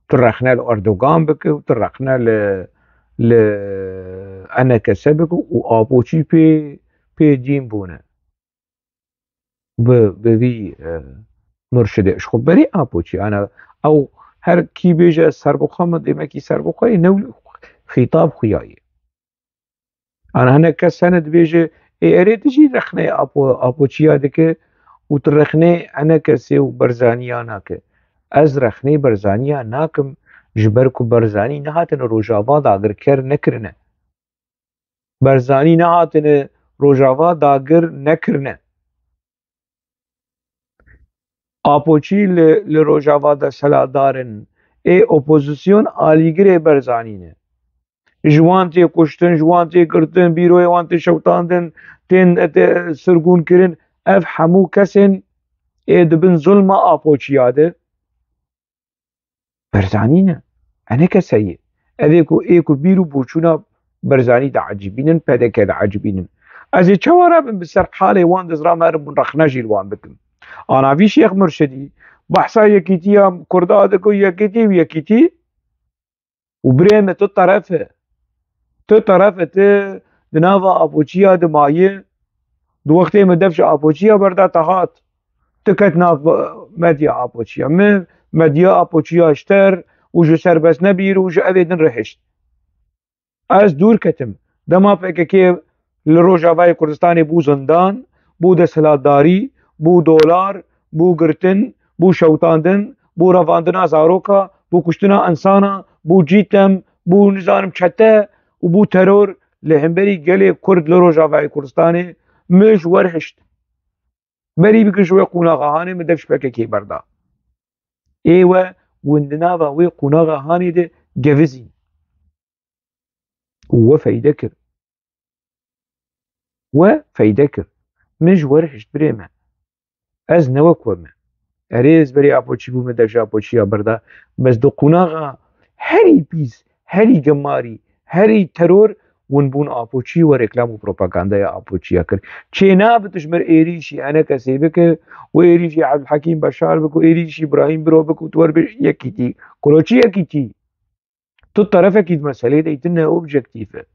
Tu rexne li Erdogan bike û tu rexne li, li enekese bike û Apoçî pê, pê dîn bûne. Bi, bi vî, e, murşidê. Ji xwe berî Apoçî, ana ew her kî bêje ez serbixwe me, demekî serbixwe ye, ne wî xîtab xuya ye. Ana hinek kes hene dibêje, ê erê tu jî rexneyê Apo-, Apoçiya dike û tu rexneyê enekesê û Berzaniya nake. Ez rexneyê Berzaniya nakim, ji ber ku Berzanî nehatine Rojava dagirker nekirine. Berzanî nehatine Rojava dagir nekirine. Apoçî li, li Rojava desthilatdar in. Ê opozîsyon alîgirê Berzanî ne. Ji wan tê kuştin, ji wan tê girtin, bîroyê wan tê şewtandin, tên, tê sirgûn kirin. Ev hemû kesên ê di bin zulma Apoçiya de Berzanî ne. Eneke se ye. Ev ê ku, ê ku bîr û boçûna Berzanî diecibînin, P D K diecibînin. Ez ê çawa rabim bi ser halê wan dizra me herim hûn rexne jî li wan bikim. Ana vî Şêx Murşidî behsa yekîtiya Kurda dike û yekîtî û yekîtî û birê me tu teref e. Tu teref e, tu di nava Apoçiya de mayî, di wextê me dev ji Apoçiya berda te hat. Tu ket nav medya Apoçiya. Me medya Apoçiya ji ter û ji serbest nebîr û ji evê din rihişt. Ez dûr ketim. Dema P K K li Rojavayê Kurdistanê bû zindan, bû desthilatdarî, bû dolar, bû girtin, bû şewtandin, bû revandina zaroka, bû kuştina insana, bû cîtem, bû nizanim çete û bû teror li hemberî gelê Kurd li Rojavayê Kurdistanê. Min ji wer hişt. Berî bike ji wê qonaxa hanê min dev ji P K K berda. Ê we win di nava wê qonaxa hanê de gevizîn. Û we feyde kir. We feyde kir. Min ji wer hişt birê me. Ez ne wek we me. Erê ez berê Apoçî bûme dev ji Apoçiya berda. Bes di qonaxa herî pîs, herî gemarî, herî teror, win bûn Apoçî we reklam û propagandaya Apoçiya kir. Çê nabe tu ji mir êrîşî enekesê bike û êrîşî Ebdulhekîm Beşar bike û êrîşî Îbrahîm Biro bike û tu wer bi yekîtî. Kulo çi yekîtî? Tu terefekî di meselê de yî, tu ne objektîf e.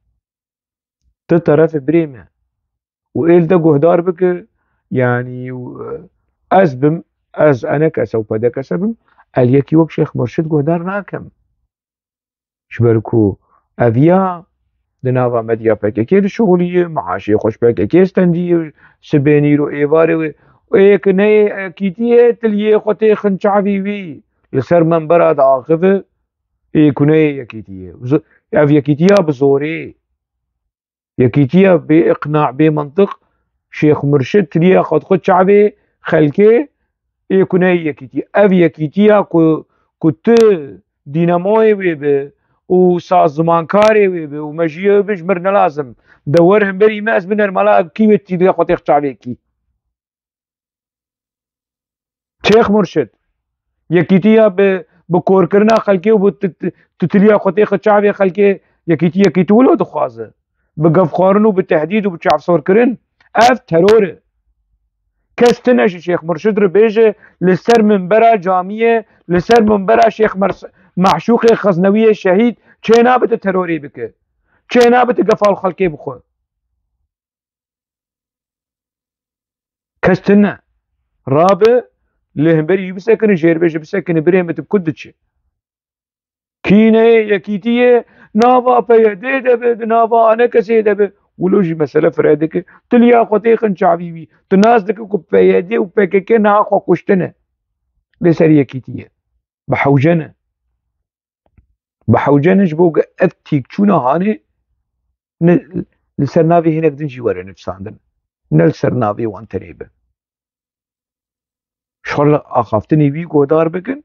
Tu teref e birê me. Û êl te guhdar bike, yanî, û, e, ez bim, ez enekese û P D Kese bim, ez yekî wek Şêx Murşid guhdar nakim. Ji ber ku ev ya di nava medya P K K dişixulî ye, meaşê xwe ji P K K stendî ye, sibê nîr û êvarê wê. Ê ku neyê yekîtiyê, tiliyê xwe têxin çavî wî, li ser menbera diaxive, ê ku neyê yekîtiyê. Zo-, ev yekîtiya bi zorê. Yekîtiya bê iqna, bê mintiq, Şêx Murşid tiliya xwe dixwe çavê xelkê, ê ku ne yekîtî. Ev yekîtiya ku, ku tu dînamoyê wê bi û sazmankarê wê bi û mejiyê wê bi, ji mir ne lazim. De wer hemberî me, ez binermala kî wê tiliya xwe têx çavê kî. Şêx Murşid, yekîtiya bi, bi korkirina xelkê û bi ti-, ti-, titiliya xwe têxe çavê xelkê, yekîtî, yekîtî wilo dixwaze. Bi gefxwarin û bi tehdîd û bi çavsorkirin, ev teror e. Kes tune ji Şêx Murşid re bêje, li ser minbera camiyê, li ser minbera Şêx Mers-, Meşûqê Xeznewiyê şehîd, çê nabe tu terorê bike. Çê nabe tu gefa li xelkê bixwe. Kes tune. Rabe, li hemberî wî bisekine, jêr bêje bisekine, birê min tu bi ku diçe? Kîneyê yekîtiyê nava P Y D de be, di nava anekesê de be. Wilo jî mesele fire dike. Tiliya xwe têxin çavî wî. Tu nas dike ku P Y D û P K K niha xwe kuştine. Lê ser yekîtiyê. Bi hewce ne. Bi hewce ne ji bo ku ev têkçûna hanê ne li ser navê hinek din jî were nivîsandin. Ne li ser navê wan tenê be. Ji xwe li axaftinê wî guhdar bikin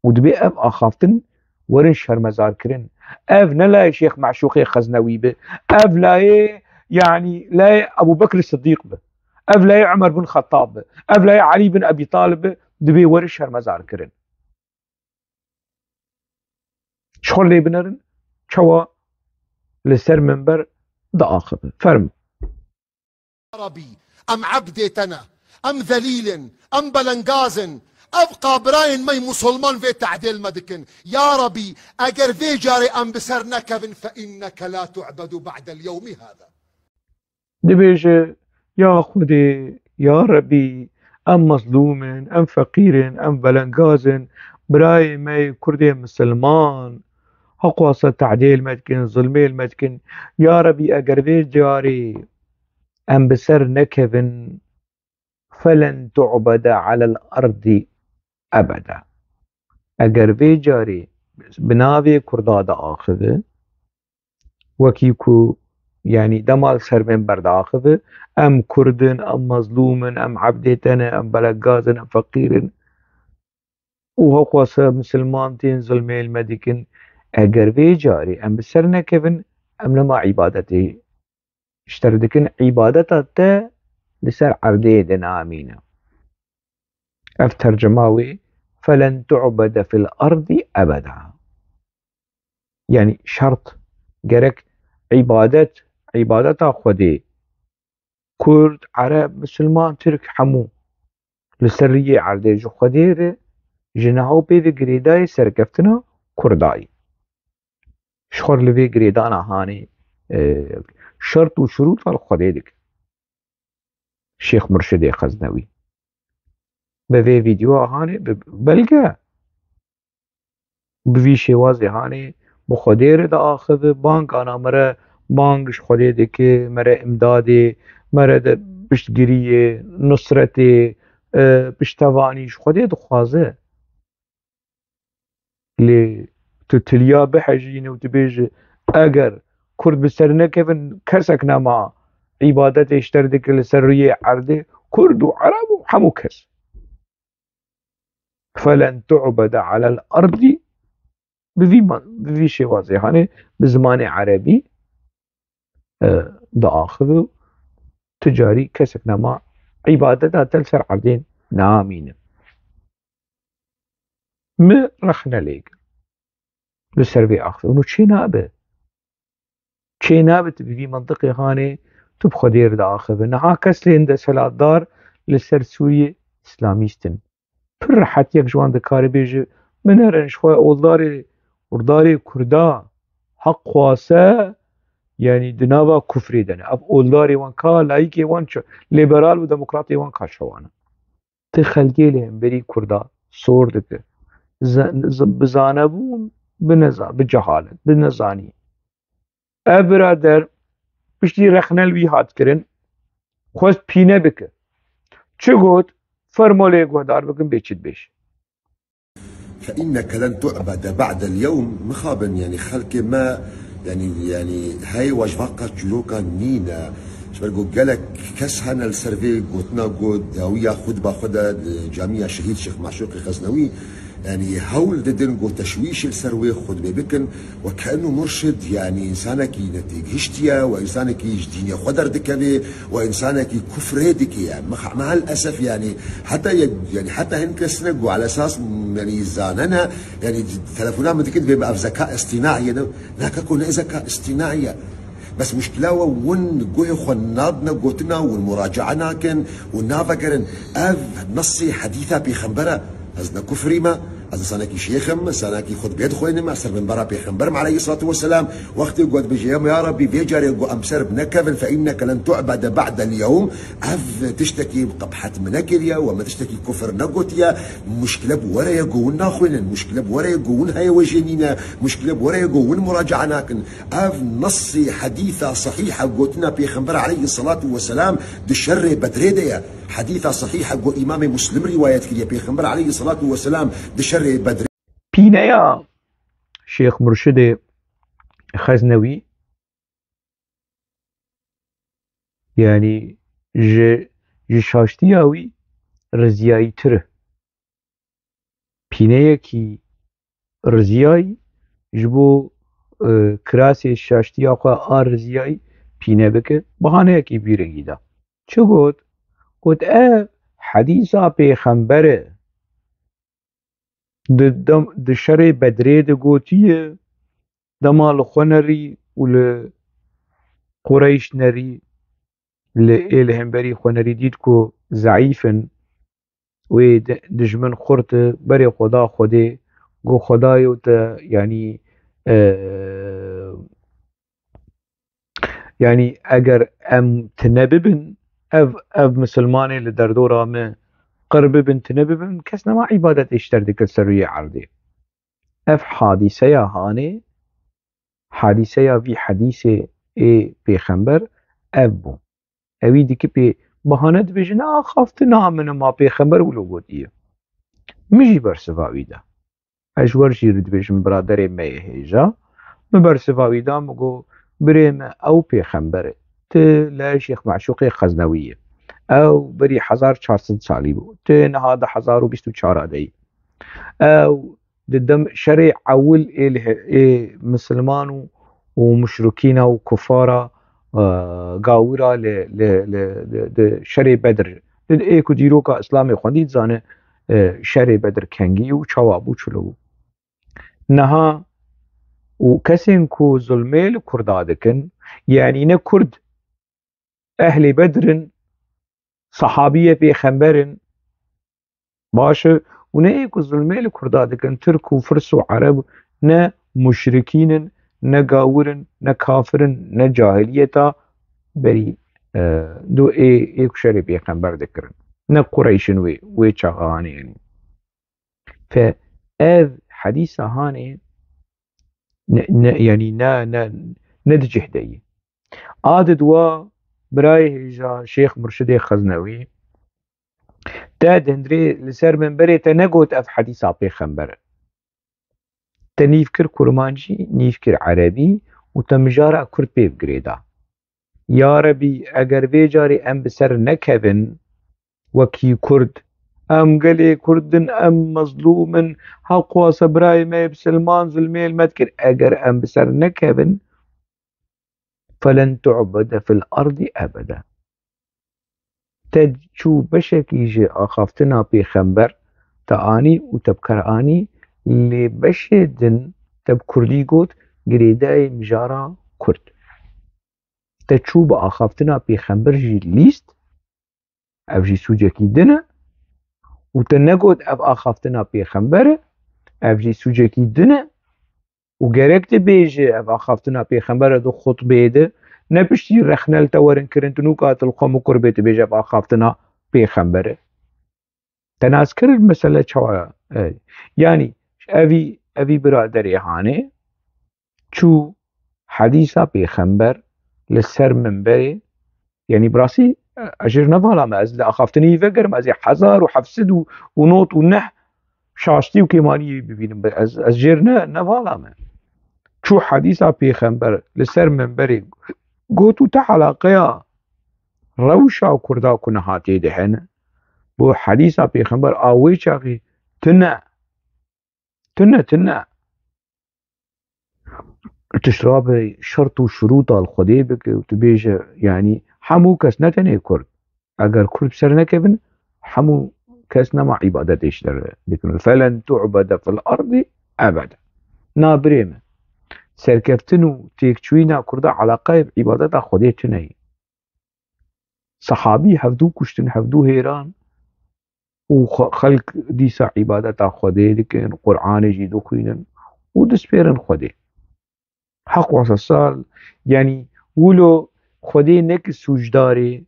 û dibê ev axaftin werin şermezarkirin. Ev ne layê Şêx Meşûqê Xeznewî be. Ev layê, yanî layê Ebû Bekr Siddîq be. Ev layê Umer bin Xettab be. Ev layê Elî bin Ebî Talib be. Dibê werin şermezarkirin. Ji xwe lê binerin, çawa li ser minber diaxive. Fermo. Ya Rebî, em ebdê te ne, em zelîl in, em belengaz in, ev qabirayên me yê musulman vê tehdê li me dikin. Ya Rebî, eger vê carê em bi ser nekevin, fe inneke la tu'bedu ba'del yewmî hada. Dibêje, Ya Xwedê, ya Rebî, em mezlûm in, em feqîr in, em belengaz in, birayê me yê Kurdê misilman, heqwasa tehdê li me dikin, zilmê li me dikin. Ya Rebî, eger vê carê em bi ser nekevin, felen tu'bede alel erdî ebeda. Eger vê carê bi navê Kurda diaxive, wekî ku Yanî dema li ser minber diaxive, em kurd in, em mezlûm in, em ebdê te ne, em belek gaz in, em feqîr in. Û hewqasa misilman tên zilmê li me dikin. Eger vê carê em bi ser nekevin, em nema îbadetê ji te re dikin, îbadeta te li ser erdê de namîne. Ev tercema wê, "Felen tu'bede fil erdî ebeda." Yanî şert, gerek îbadet, îbadeta Xwedê, Kurd, Ereb, Misilman, Tirk, hemû li ser riyê erdê ji Xwedê re ji niha û pê ve girêdayê serkeftina Kurdayê. Ji xwe li vê girêdana hanê, e, şert û şurûta li Xwedê dike. Şêx Murşidê Xeznewî. Bi vê vîdeoya hanê, bi belge, bi vî şêwazê hanê bi Xwedê re diaxive, bang ana mere, bang ji Xwedê dike, mere îmdadê, mere de piştgiriyê, nusretê, e, piştevanî ji Xwedê dixwaze. Lê tu tiliya bihejîne û tu bêje, eger Kurd bi ser nekevin, kesek nema îbadetê ji te re dike li ser rûyê erdê, Kurd û Ereb û hemû kes. Felen tu'bede alel erdî, bi vî man-, bi vî şêwazê, hanê bi zimanê erebî, e, diaxive û tu carî kesek nema îbadeta te li ser erdê namîne. Min rexne lê kir. Li ser vê axivin û çê nabe. Çê nabe tu bi vî mintiqê hanê tu bi Xwedê re diaxive. Niha kes lê desthilatdar li ser Sûriyê îslamîst in. Pir rehet yek ji wan dikare bêje, binerin ji xwe oldarê, oldarê Kurda heq xwase, yanî di nava kufrê de ne. Ev oldarê wan ka, layîkê wan çi, lîberal û demokratê wan ka çawa ne? Ti xelkê li hemberî Kurda sor dike. Za-, z-, bi zanebûn, bi neza-, bi cehalet, bi nezanî. Ev birader piştî rexne li wî hat kirin, xwest pîne bike. Çi got? Fermo lê guhdar bikin, bê çi dibêje. فإنك لن تعبد بعد اليوم. Mixabin, yanî xelkê me, yanî, yanî hey we ji vaka çîrokan nîne. Ji ber ku gelek kes hene li ser vê gotina ku dawiya xutba xwe de li camiya Şehîd Şêx Maşûqê Xeznewî, yanî hewl didin ku teşwîşê li ser wê xutbê bikin. We ke eno murşid, yanî însanekî netêgihiştiye, we însanekî ji dînê xwe derdikeve, we însanekî kufrê dike. Yanî me, me hel esef, yanî heta ye, yanî heta hin kes ne ku ala esas, yanî zanene, yanî telefona min dikin dibê ev zeka îstînaî ye, ne, ne keko, ne zeka îstînaî ye. Bes muşkila we win guhê xwe nadine gotina, win muracae nakin û navegerin. Ev nesê hedîsa pêxembere. Ez ne kufrî me, ez insanekî şêx im, insanekî xutbê dixwînim, ez ser minbera pêxember im aleyhî selatu weselam. Wextê ku dibêje, ya, ya Rabbî, vê carê ku em ser bi nekevin, fe inneke len tu'bede ba'del yewm, ev tiştekî qebhet min nekiriye, we min tiştekî kufr negotiye, muşkile bi we re ye ku win naxwînin, muşkile bi we re ye ku win heye we jê nîne, muşkile bi we re ye ku win muracae nakin. Ev nesê hedîsa sehîh e, gotina Pêxember aleyhî selatu weselam di şerê Bedrê de ye. Hedîsa sehîh e, ku Îmamê Muslim rîwayet kiriye, Pêxember aleyhî selatu weselam di şerê Bedrê. Pîneya Şêx Murşidê Xeznewî, yanî ji, ji şaştiya wî riziyayîtir e. Pîneyekî riziyayî ji bo, e, kirasê şaştiya xwe a riziyayî pîne bike, bahaneyekî vî rengî da. Çi got? Got, ev hedîsa pêxember e. Di dem, di şerê Bedrê de gotiye, dema li xwe nerî û li Qureyş nerî, li ê li hemberî xwe nerî dît ku zeîf in, wê di-, dijmin xurt e, berê xwe da Xwedê, got, Xwedayê te, yanî, e, yanî eger em tine bibin, ev, ev misilmanê li derdora me qir bibin, tine bibin, kes nema îbadetê ji te re dike ser rûyê erdê. Ev hadîseya hanê, hadîseya vî hedîsê ê pêxember ev bû. Ewî dikî pê bahane dibêje, ne axaftina min e, ma pêxember wilo gotiye. Min jî bersiva wî da. Ez ji we re jî dibêjim, biraderê me yê hêja. Min bersiva wî da, min got, birê me, ew pêxember e. Tu li Şêx Meşûqê Xeznewî yî. Ew berî hezar çar sed salî bû. Tu niha di hezar û bîst û çar de yî. Ew di dem şerê ewil ê li he-, ê misilman û, û muşrikîna û kufara, e, gawira li, li, li, li, di şerê Bedir. Di ê ku dîroka Îslamê xwendî dizane, e, şerê Bedir kengî û çawa bû, çilo bû. Niha û kesên ku zulmê li Kurda dikin, yanî ne Kurd ehlê Bedr in, sahabiyê pêxember in, baş e, û ne ê ku zulmê li Kurda dikin, Tirk û Firs û Ereb, ne muşrikîn in, ne gawir in, ne kafir in, ne cahiliyeta berî, e, do ê, ê ku şerê pêxember dikirin. Ne Qureyş in wê, wê çaxa hanê, yanî. Fe ev hedîsa hanê ne, ne, yanî ne, ne, ne di cih de yî. A di dua birayê hêja Şêx Murşidê Xeznewî te di hundirê li ser minberê te negot ev hedîsa pêxember e. Te nîv kir kurmancî, nîv kir erebî û te mijara kurd pê bi girê da. Ya Rebî, eger vê carê em bi ser nekevin, wekî kurd, em gelê kurd in, em mezlûm in, heq wasa birayê me yê bisilman zulmê li me dikir, eger em bi ser nekevin, felen tu'bede fil erdî ebede. Te çû beşekî ji axaftina pêxember te anî û te bi kar anî, lê beşê din te bi kurdî got, girêdayê mijara kurd. Te çû bi axaftina pêxember jî lîst, ev jî sûcekî din e, û te negot ev axaftina pêxember e, ev jî sûcekî din e, û gerek dibêje ev axaftina pêxember e di xutbeyê de, ne piştî rexne li te werin kirin, tu nûka tu li xwe mikur bê tu bêje ev axaftina pêxember e. Te nas kir mesele çawa ye? E, yanî evî, evî biraderê hanê çû hedîsa pêxember li ser minberê, yanî bi rastî, e, ez jêr nevala me, ez li axaftinî vegerim, ez ê hezar û heft sed û nod û neh şaştî û kêmaniyê bibînim, ez, ez jêr ne, nevala me. Çû hedîsa pêxember li ser minberê got û te eleqeya rewşa kurda ku niha tê de hene, bo hedîsa pêxember a wê çaxê tune, tune, tune. Tu şirabe şert û şurûta li Xwedê bike û tu bêje, yanî hemû kes, ne tenê kurd. Eger kurd bi ser nekevin, hemû kes nema îbadetê ji te re dikin. Felen tu'bede fil erdî ebede. Na birê min. Serkeftin û têkçûyîna kurda eleqeyê bi îbadeta Xwedê tune ye. Sehabî hevdû kuştin, hevdû hêran û xwe-, xelk dîsa îbadeta Xwedê dikin, Qur'anê jî dixwînin û dispêrin Xwedê. Heq wasa sal, yanî wilo Xwedê neke sûcdarê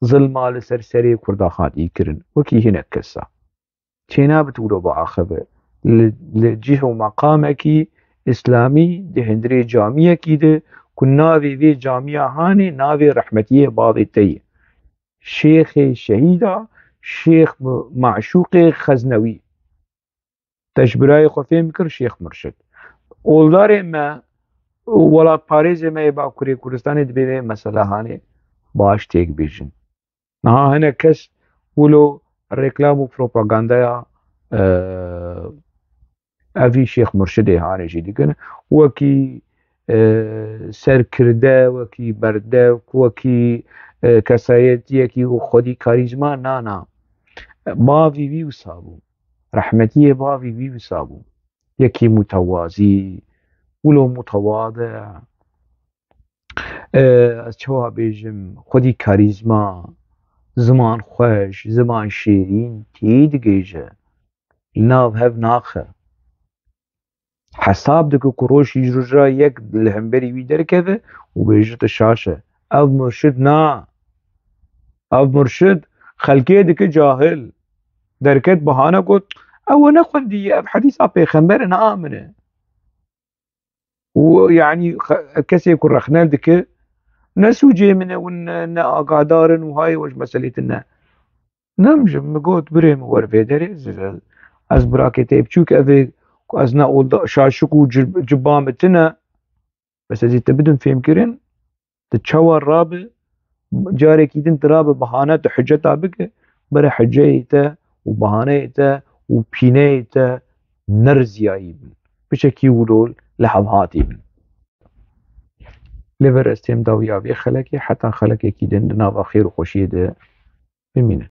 zilma li ser serê Kurda hatî kirin, wekî hinek kesa. Çênabit wilo biaxive. Li, li cih û meqamekî îslamî di hundirê camiyekî de ku navê vê camiya hanê navê rehmetiyê bavê te ye. Şêxê şehîda, Şêx Mu-, Maşûqê Xeznewî. Te ji birayê xwe fêm kir Şêx Murşid. Oldarê me û welatparêzê me yê Bakurê Kurdistanê dibê vê mesele hanê baş têk bêjin. Niha hinek kes wilo reklam û propagandaya, e, evî Şêx Murşidê hanê jî dikin. Wekî, e, serkirde, wekî berdevk, wekî, e, kesayetiyekî û xwedî karîzma, na, na. Bavî wî wisa bû. Rehmetiyê bavî wî wisa bû. Yekî mutewazî, wilo mutewade. E, ez çawa bêjim, xwedî karîzma, ziman xweş, ziman şêrîn tê digêje. Li nav hev naxe. Hesab dike ku roj ji roja yek li hemberî wî derkeve û bêje tu şaş e. Ev murşid na. Ev murşid xelkê dike cahil. Derket bahane got, ew we nexwendiye, ev hedîsa pêxember e, ne a min e. Û, yanî, xe-, kesê ku rexne dike, ne sûcê min e, hûn ne, ne agadar in û hayê we ji meselê tune. Ne, min ji, min got, birê min wer vê derê, ez, ez, ez birakê te yê biçûk, ev ê ku ez ne olda, şaşik û cib-, ciba min tune, Bes ez ê te bidim fêmkirin, tu çawa rabe, carekî din tu rabe bahane, tu hiceta bike, bere hiceyê te û bahaneyê te û pîneyê te neriziyayî bin. Piçekî wilo li hev hatî bin. Lê ber ez têm dawiya vê xelekê, heta xelekekî din di nava xêr û xweşiyê de bimînin.